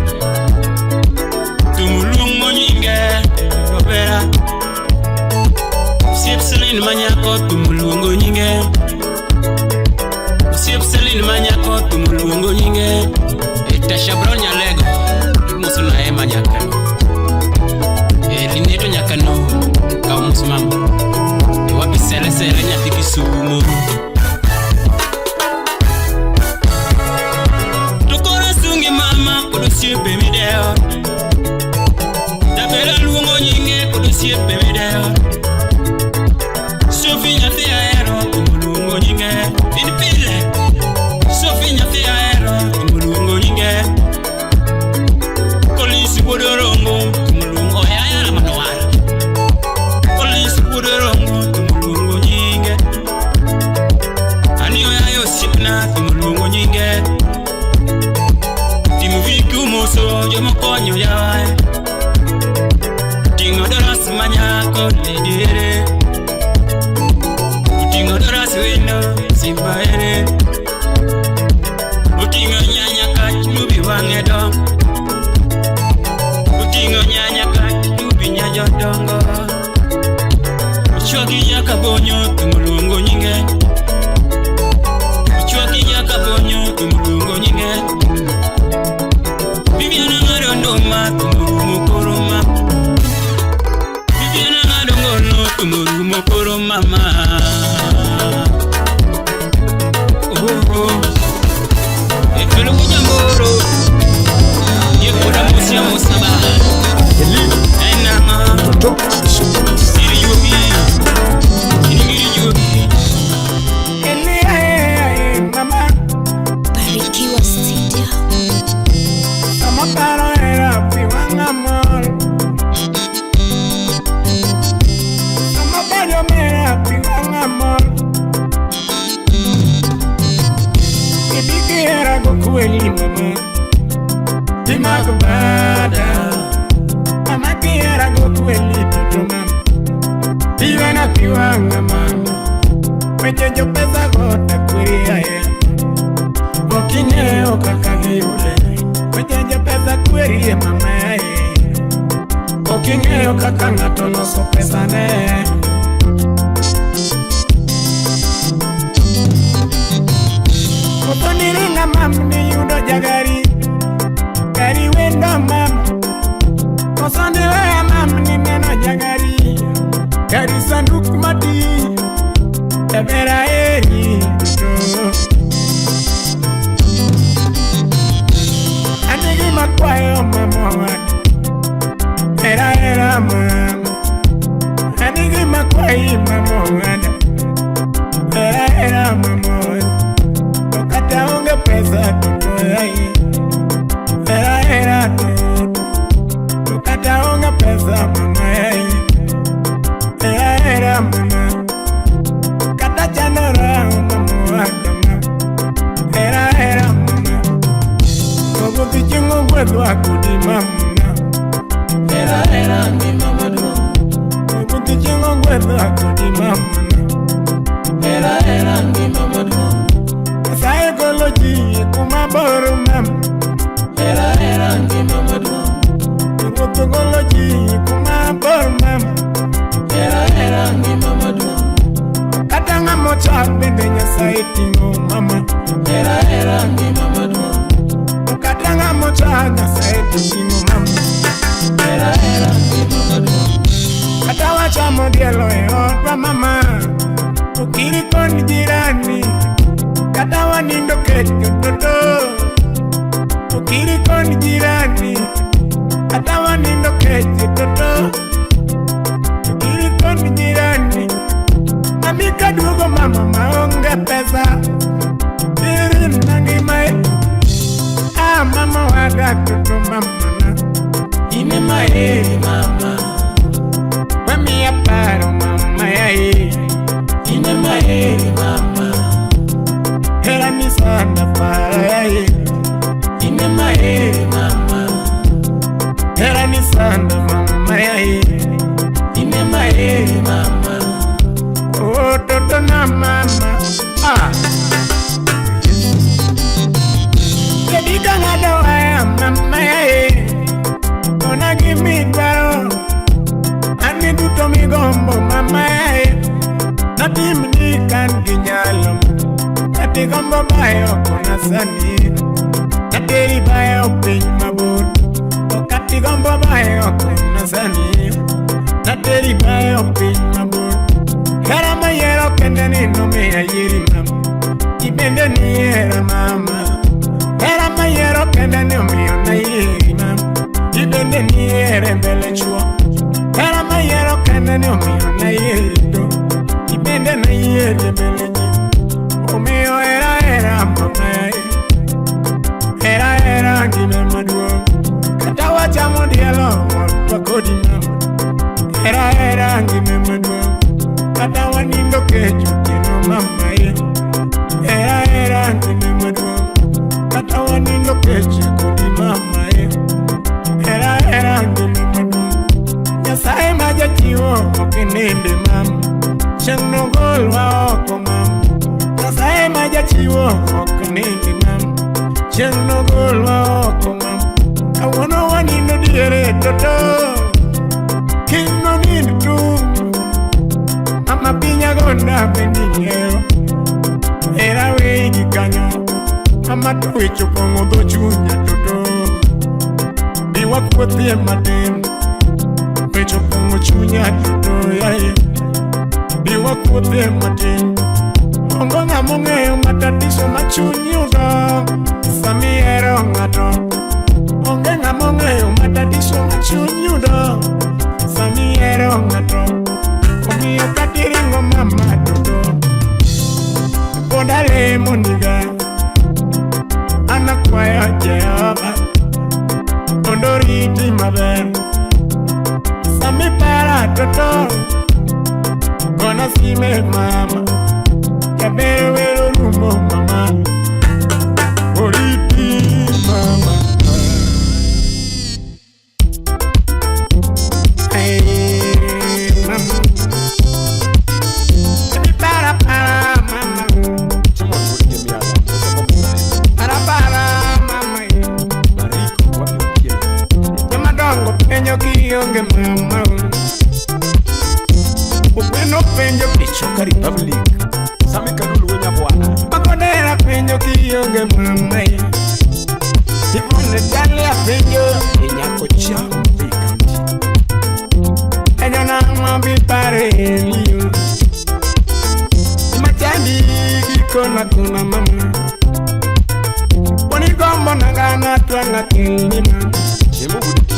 Thum luongo nyinge, to bera. Osiep Celine manyako, thum luongo nyinge. Osiep Celine manyako, thum luongo nyinge. E Tasha Brown Nyalego, imoso na Emma Nyakano. E Lineto Nyakano, kaw mos mama. E wapi sele sele nyathi Kisumu. To koro sungi mama kod osiepe midewo. Jabera luongo nyinge kod osiepe midewo. Sophie nyathi ahero thum luongo nyinge. In pile. Sophie nyathi ahero thum luongo nyinge. Collins wuod Orongo thum luongo oyaya manowar. Collins wuod Orongo thum luongo nyinge. Ani oyayo osiepna thum luongo nyinge. Timo Viki umoso jomokonyo yawae. Ting'o doras manyako lediere. Oting'o doras wendo simba ere. Oting'o nyanya kach lubi wang'e dong. Oting'o nyanya kach lubi nyajodongo. Ochwaki nyaka bonyo thum luongo nyinge. Ochwaki nyaka bonyo thum luongo nyinge. Viviana ng'ado nduma thum rumo koro ma. Viviana ng'ado ngono thum rumo koro mama. Oh oh. Efelo kunyamboro. Ye koda musia musaba. Enama. Siri yobi. Inigiri yobi. Eli eh mama. Barikiwa Studio. Sama paro era pi wang'a mor. Sama paro mera pi wang'a mor. Ibigera go kweli mama. Timago bada. Mama kiera go kweli toto mama. Iwe na pi wang'a mama. Weche jo pesa go takwiri aye. Oking'eyo kaka giyude. Weche jo pesa kweri e mama aye. Oking'eyo kaka ng'ato loso pesa ne. Kopo niringa mam niyudo jagari. Gari wendo mam. Koso niweya mam nineno jagari. Gari sanduk mati. Ebera eri to. Anigi makwayo mama wad. Era era mama. Anigi ai mama wana. Hera hera mama wana. Kata onge pesa toto ai. Hera hera toto. Kata onge pesa mama ai. Hera hera mama. Kata chanora mama wana. Hera hera mama. Kogo bichingo gwedwa kudi mama. Hera hera ni mama do. Kogo bichingo gwedwa kudi mama. Hera hera ni mama do. Psychology kuma boro mama. Hera hera ni mama do. Psychology kuma boro mama. Hera hera ni mama do. Katanga mocha bende nyasaye tingo mama. Hera hera ni mama do. Katanga mocha nyasaye tingo mama. Hera hera ni mama do. Katawa chamo dielo e odwa mama. Ukiri kon jirani. Katawa nindo kecho toto. Ukiri kon jirani. Katawa nindo kecho toto. Ukiri kon jirani. Mami kaduogo mama maonge pesa. Iri nangi mai. Ah mama wada toto mama na. Ine mai mama. Mami aparo mama yai. Ine mai mama. Hera ni sana para yai. Ine mai mama. Hera ni sana mama yai. Ine mai mama. Oh toto na mama. Ah. Kedika ngado aya mama yai. Ona gimi dwaro. Ani duto migombo mama yai. Natim ni kan ginyalo. Nati gombo bayo kona sani. Nateri bayo piny mabor. Okati gombo bayo kona sani. Nateri bayo piny mabor. Hera mayiero kende ni nomiya yieri mama. Ibende ni hera mama. Hera mayiero kende ni omiyo na yieri mama. Ibende ni here mbele chuo. Hera mayiero kende ni omiyo na yieri to. Ibende na yieri mbele ji. Omiyo hera hera mama. Hera hera ngima maduong'. Kata wachamo dielo wadwa kodi mama. Hera hera ngima maduong'. Kata wanindo kech otieno mama ye. Hera hera ngima maduong'. Kata wanindo kech kodi mama ye. Hera hera ngima maduong'. Nyasaye ma jachiwo ok ninde mama. Chieng' nogolwa oko mama. Nyasaye ma jachiwo ok ninde mama. Chieng' nogolwa oko mama. Kawuono wanindo diere toto. Kiny nonind tung'. Mama pinya gonda bende ing'eyo. Hera wegi kanyo. Mama to wech opong'o dho chunya toto. Bi wakuothie matin. Wech opong'o chunya toto yaye. Bi wakuothie matin. Onge ng'ama ong'eyo matatizo ma chuny yudo sama ihero ng'ato. Onge ng'ama ong'eyo matatizo ma chuny yudo sama ihero ng'ato. Omiyo kata iringo mama toto. Pod alemo niga. An akwayo Jehova mondo oriti maber. Sama ipara toto. Gona sime mama. Jaber wero rumo mama. Oriti mama. Hey mama. Para para mama. Para para mama. Jomadongo penjo kionge mama. Upendo penjo Ichoka Republic. Sami Kalulu wenya bwana. Makodera penjo kionge mama. Ivone Dalia penjo Inyako cham County. Enyo nang'o bipare eliyo. Machandi gikona kona mama. Poni gombo nangana twanga kelni mama. Chiemo wuod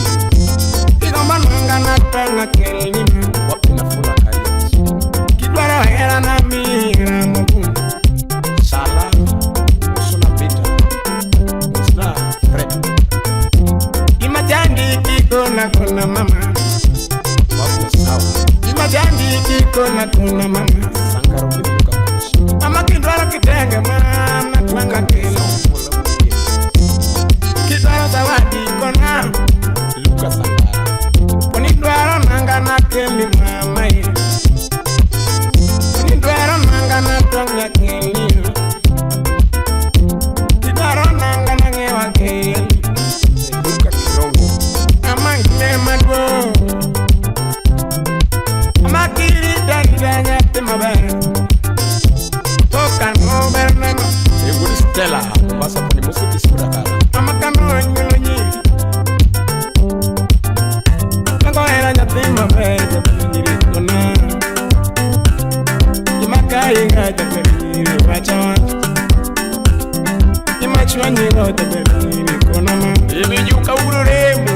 Igombo nangana twanga kelni mama. Wapi nafula karibu. nyiri kona kona mama. Mama kidwaro kitenge mama twanga kelo. Kidwaro zawadi kona Luka Sangara. Onidwaro nanga na keli mama ye. Onidwaro nanga na twanga keli. Kidwaro nanga na ngewa keli. Luka Kirongo. Mama ngine madwo. Mama kiri dani nyathi maber. Toka no bernano. Egudi Stella. Mombasa poni musiki sura kala. Mama kano nyulo nyiri. Nango era nyathi maber jaber nyiri kona. Gima kainga jaber nyiri wacha wach. Gima chwo nyiro jaber nyiri kona ma. Iminyuka ururemu.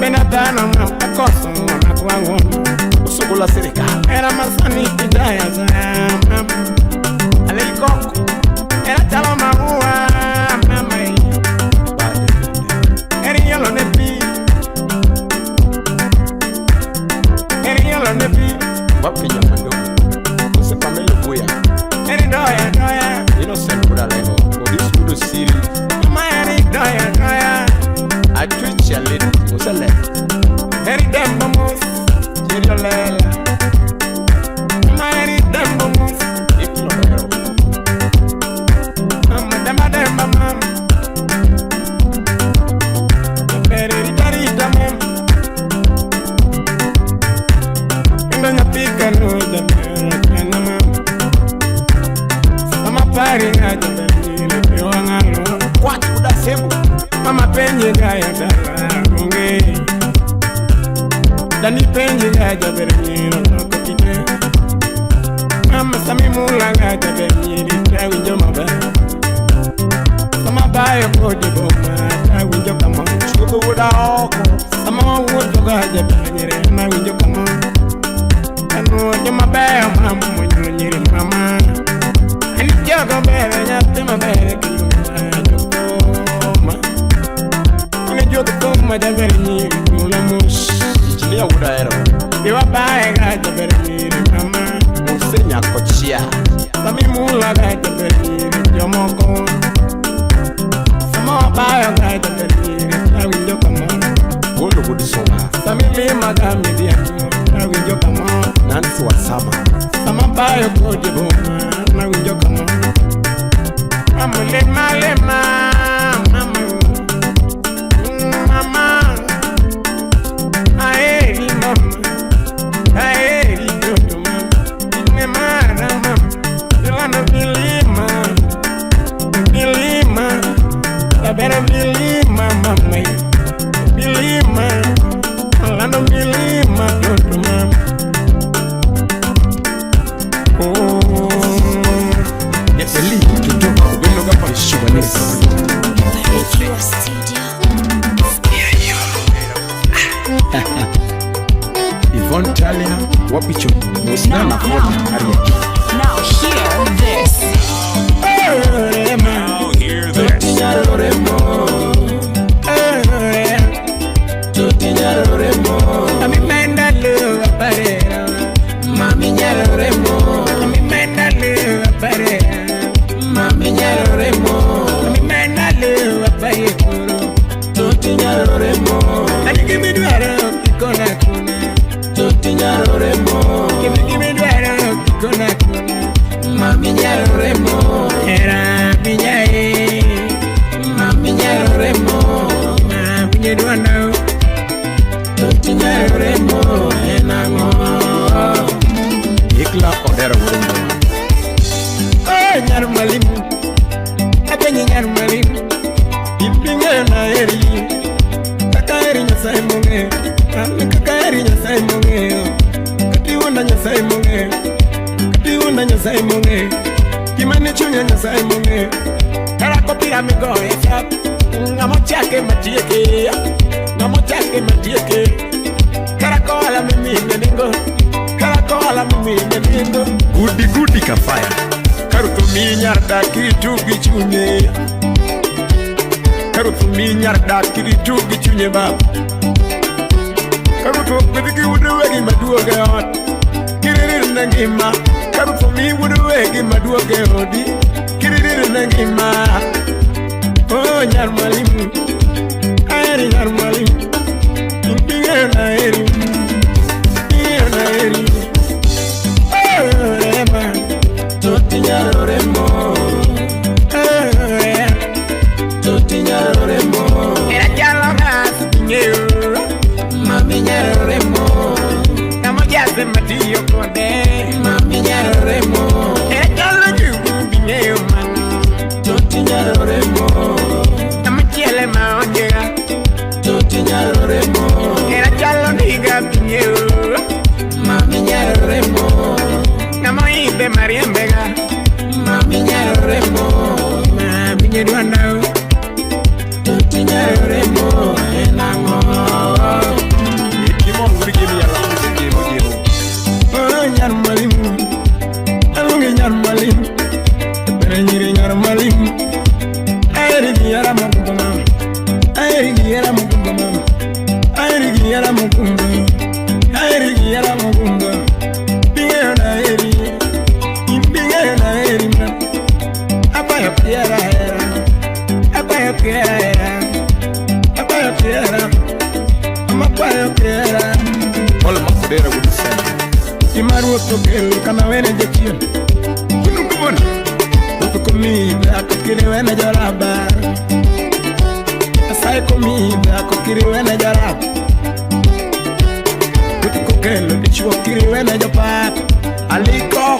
Bena dhano ma akoso ng'ona kwa ng'ono. Usugula sirikal. Era masani kidaya zaya mama. Alel koko. Era chalo maua mama. Eri yolo ne pi. Eri yolo ne pi. Wapi nyamandogo. Ose Pamelo Buya. Eri doya doya. Innocent Budalego. Odis Udo Siri. Mama eri doya doya. Atwicha Lady. Osele. Eri dembo mus. Jeri olela. Mama eri dembo mus. Iklo Hero. Mama demba demba mama. Eri rita rita mama. Kendo nyathi kano jaber kena mama. Mama pari nga jaber nyiri e wang'alo. Kwach Uda Sebu. Mama penji ga ya dala onge. Dani penji ga jaber nyiri loko kite. Mama sami mula ga jaber nyiri tawinjo maber. Sama bayo kodi boma tawinjo kamor. Chuodho wuoda oko. Sama wawuotho ga jaber nyiri nawinjo kamor. Kano joma beyo mama monyuolo nyiri mama. An jogo ber nyathi maber kiluonga jokoma. In jokoma jaber nyiri kula mos. Injinia wuoda hero. Bi wabaye ga jaber nyiri mama. Mose nyako chia. Sami mula ga jaber nyiri jomoko. Sama wabayo ga jaber nyiri awinjo kamor. Golo wuod Suma. Sami lima ga midhiambo awinjo kamor. Nancy Wasama. Sama bayo kodi boma nawinjo kamor. Mama lema lema mama. Mama. Aeri mama. Aeri toto mama. Ine mara mama. Ilana vilima. Vilima. Tabera vilima mama. Vilima. Alano vilima toto mama. Oh. Yeteli Tutoka Ugendo Gapa Shubanis. Barikiwa Studio. Yvonne Talia Wapicho. Musna na Ford Harriet. Now hear this. Now hear this. Ikla Odero wuod Ngoma. Oh, nyar mwalimu. Apenyi nyar mwalimu. Iping'eyo na heri. Kaka heri Nyasaye mong'eyo. An kaka heri Nyasaye mong'eyo. Katiwuonda Nyasaye mong'eyo. Katiwuonda Nyasaye mong'eyo. Gima ne chunya Nyasaye mong'eyo. Kara kopira migoye sap. Ng'ama ochake matieke. Ng'ama ochake matieke. Kara koala mimine nengo. Kara koala mimine nengo. Gudi gudi kafaya. Karuto mi nyar dak kiritugi chunye. Karuto mi nyar dak kiritugi chunye baba. Karuto kwedhi gi ude wegi maduogo e ot. Kiririr ne ngima. Karuth omiyi wuod wegi maduogo e odi. Kiririri ne ngima. Oh, nyar mwalimu. Aheri nyar mwalimu. Ing'eyo naheri. Ing'eyo naheri. Oh, rema. Toti nyar oremo. Oh, rema. Toti nyar oremo. Era chalo gas ing'eyo. Mami nyar oremo. Kama jase matiyo kode. Mami nyar oremo. Era chalo jugu ing'eyo man. Toti nyar oremo. Kama chiele ma ongega. Toti nyar oremo. Era chalo ndiga ing'eyo. Mami nyar oremo. Kama idhe mariembega. Mami nyar oremo. Mami nyedwanda. Toti nyar oremo. En ang'o? Oh, nyar mwalimu. Aluongi nyar mwalimu. Bere nyiri nyar mwalimu. Aheri gi hera mogundho mama. Aheri gi hera mogundho mama. Aheri gi hera mogundho. Aheri gi hera mogundho. Bing'eyo naheri. In bing'eyo naheri ma. Abayo kiera hera. Abayo kiera hera. Abayo kiera. Amabayo kiera. Paul Makudera wuod Seme. Gima ruoth okelo kana wene jachien. Kunukubon. Ruoth komiyi dhako kiriwene joraba. Nyasaye komiyi dhako kiriwene joraba. Ruoth kokelo dichuo kiriwene jopap. Aliko.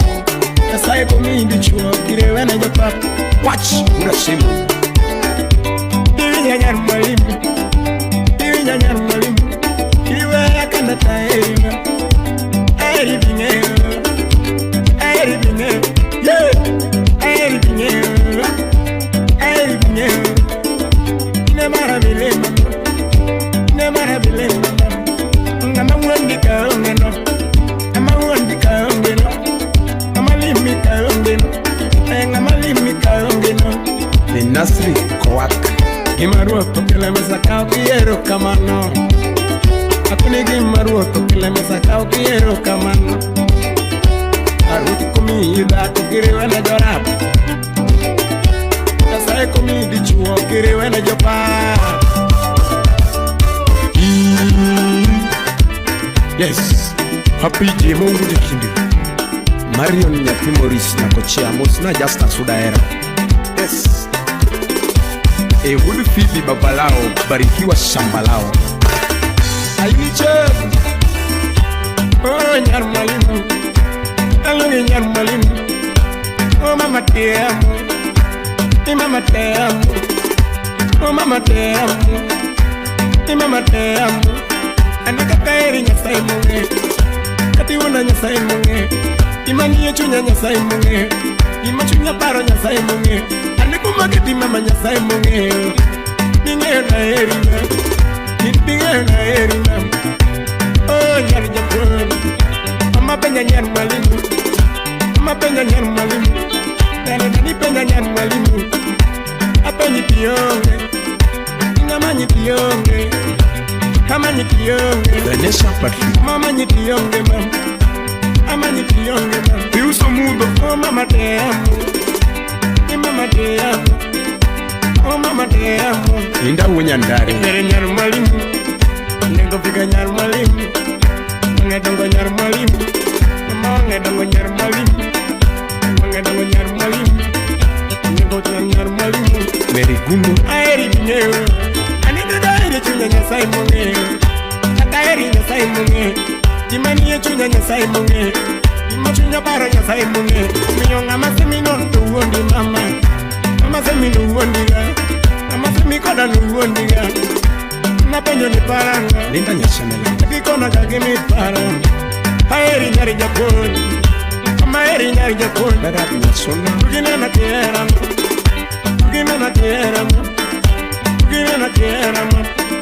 Nyasaye komiyi dichuo kiriwene jopap. Wach Urasimu. Iwinja nyar mwalimu. Iwinja nyar mwalimu. Kiriweya kana taeri ma. Aheri bing'eyo. Aheri bing'eyo. Yeah. Aheri bing'eyo. Aheri bing'eyo. Ine mara bile mama. Ine mara bile mama. Ng'ama wuondi ka onge no. Ng'ama wuondi ka onge no. Ng'ama limi ka onge no. Eh, ng'ama limi ka onge no. Ni Nasri Kowak. Gima ruoth okelo e mesa ka ok ihero kamano. Akoni gima ruoth okelo e mesa ka ok ihero kamano. Ruoth komiyi dhako kiriwe ne jorap. Nyasaye komiyi dichuo kiriwe ne jopap. Yes. Happy Jemo wuod Kinde. Marion nyathi Maurice Nyakochia mosna Justus Udaera. Yes. E wuod Phoebe babalao barikiwa shamba lao. Ainiche. Oh, nyar mwalimu. Aluongi nyar mwalimu. Oh, mama te amo. Eh, mama te amo. Oh, mama te amo. Eh, mama te amo. Ane kaka eri Nyasaye mong'e. Kata iwuonda Nyasaye mong'e. Gima nie chunya Nyasaye mong'e. Gima chunya paro Nyasaye mong'e. Ane kuma keti mama Nyasaye mong'eyo. Bing'eyo naheri ma. In bing'eyo naheri ma. Oh, nyar japuonj. Mama penja nyar mwalimu. Mama penja nyar mwalimu. Dani dani penja nyar mwalimu. Apenji tionge. Ingamanyi tionge. Amanyi tionge. Vanessa Patrick. Mama nyi tionge mam. Amanyi tionge mam. Iuso mudho. Oh mama te amo. Eh, mama te amo. Oh mama te amo. Inda wuo Nyandare. Ere nyar mwalimu. Onego fika nyar mwalimu. Onge dongo nyar mwalimu. Mama onge dongo nyar mwalimu. Onge dongo nyar mwalimu. Onego dongo nyar mwalimu. Mary Gundo. Aheri bing'eyo. Ane kaka aheri chunya Nyasaye mong'eyo. Kaka aheri Nyasaye mong'eyo. Gima nie chunya Nyasaye mong'eyo. Gima chunya paro Nyasaye mong'eyo. Omiyo ng'ama semi non to wuondi mama. Ng'ama semi no wuondiga. Ng'ama semi koda no wuondiga. Napenjo ni parang'o. Linda Nyasemela. Gikona ka gimi paro. Aheri nyar japuonj. Mama aheri nyar japuonj. Bernard Nyasona. Tuginena kihera ma. Tuginena kihera ma. Tuginena kihera ma.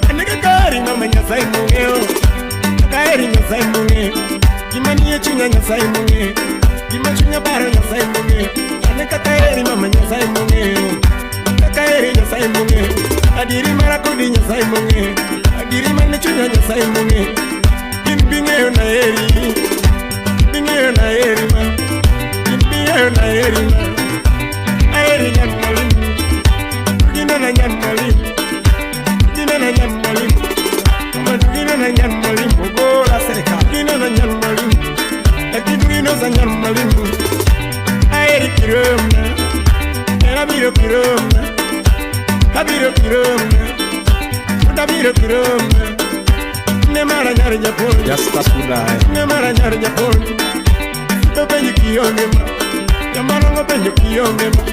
Ane kaka aheri mama Nyasaye mong'eyo. Kaka aheri Nyasaye mong'eyo. Gima nie chunya Nyasaye mong'eyo. Gima chunya paro Nyasaye mong'eyo. Ane kaka aheri mama Nyasaye mong'eyo. Kaka aheri Nyasaye mong'eyo. Adieri mara kodi Nyasaye mong'eyo. Adieri mane chunya Nyasaye mong'eyo. In bing'eyo naheri. Bing'eyo naheri. mara nyar mwalimu. Aeri kiromna, era biro kiromna, abiro kiromna, abiro kiromna. Ne mara nyar japuonj, Justus Udae. ne mara nyar japuonj. To penj kionge ma, jamalongo penjo kionge ma,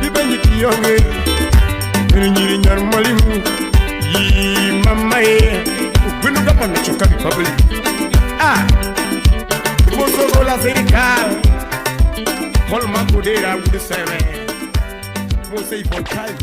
ipenj kionge. Nyiri nyiri nyar mwalimu, yi mama e, ukwenu kama nachoka Republic. Ah, Mosogola serikal, Paul Makudera would say, Mose for time.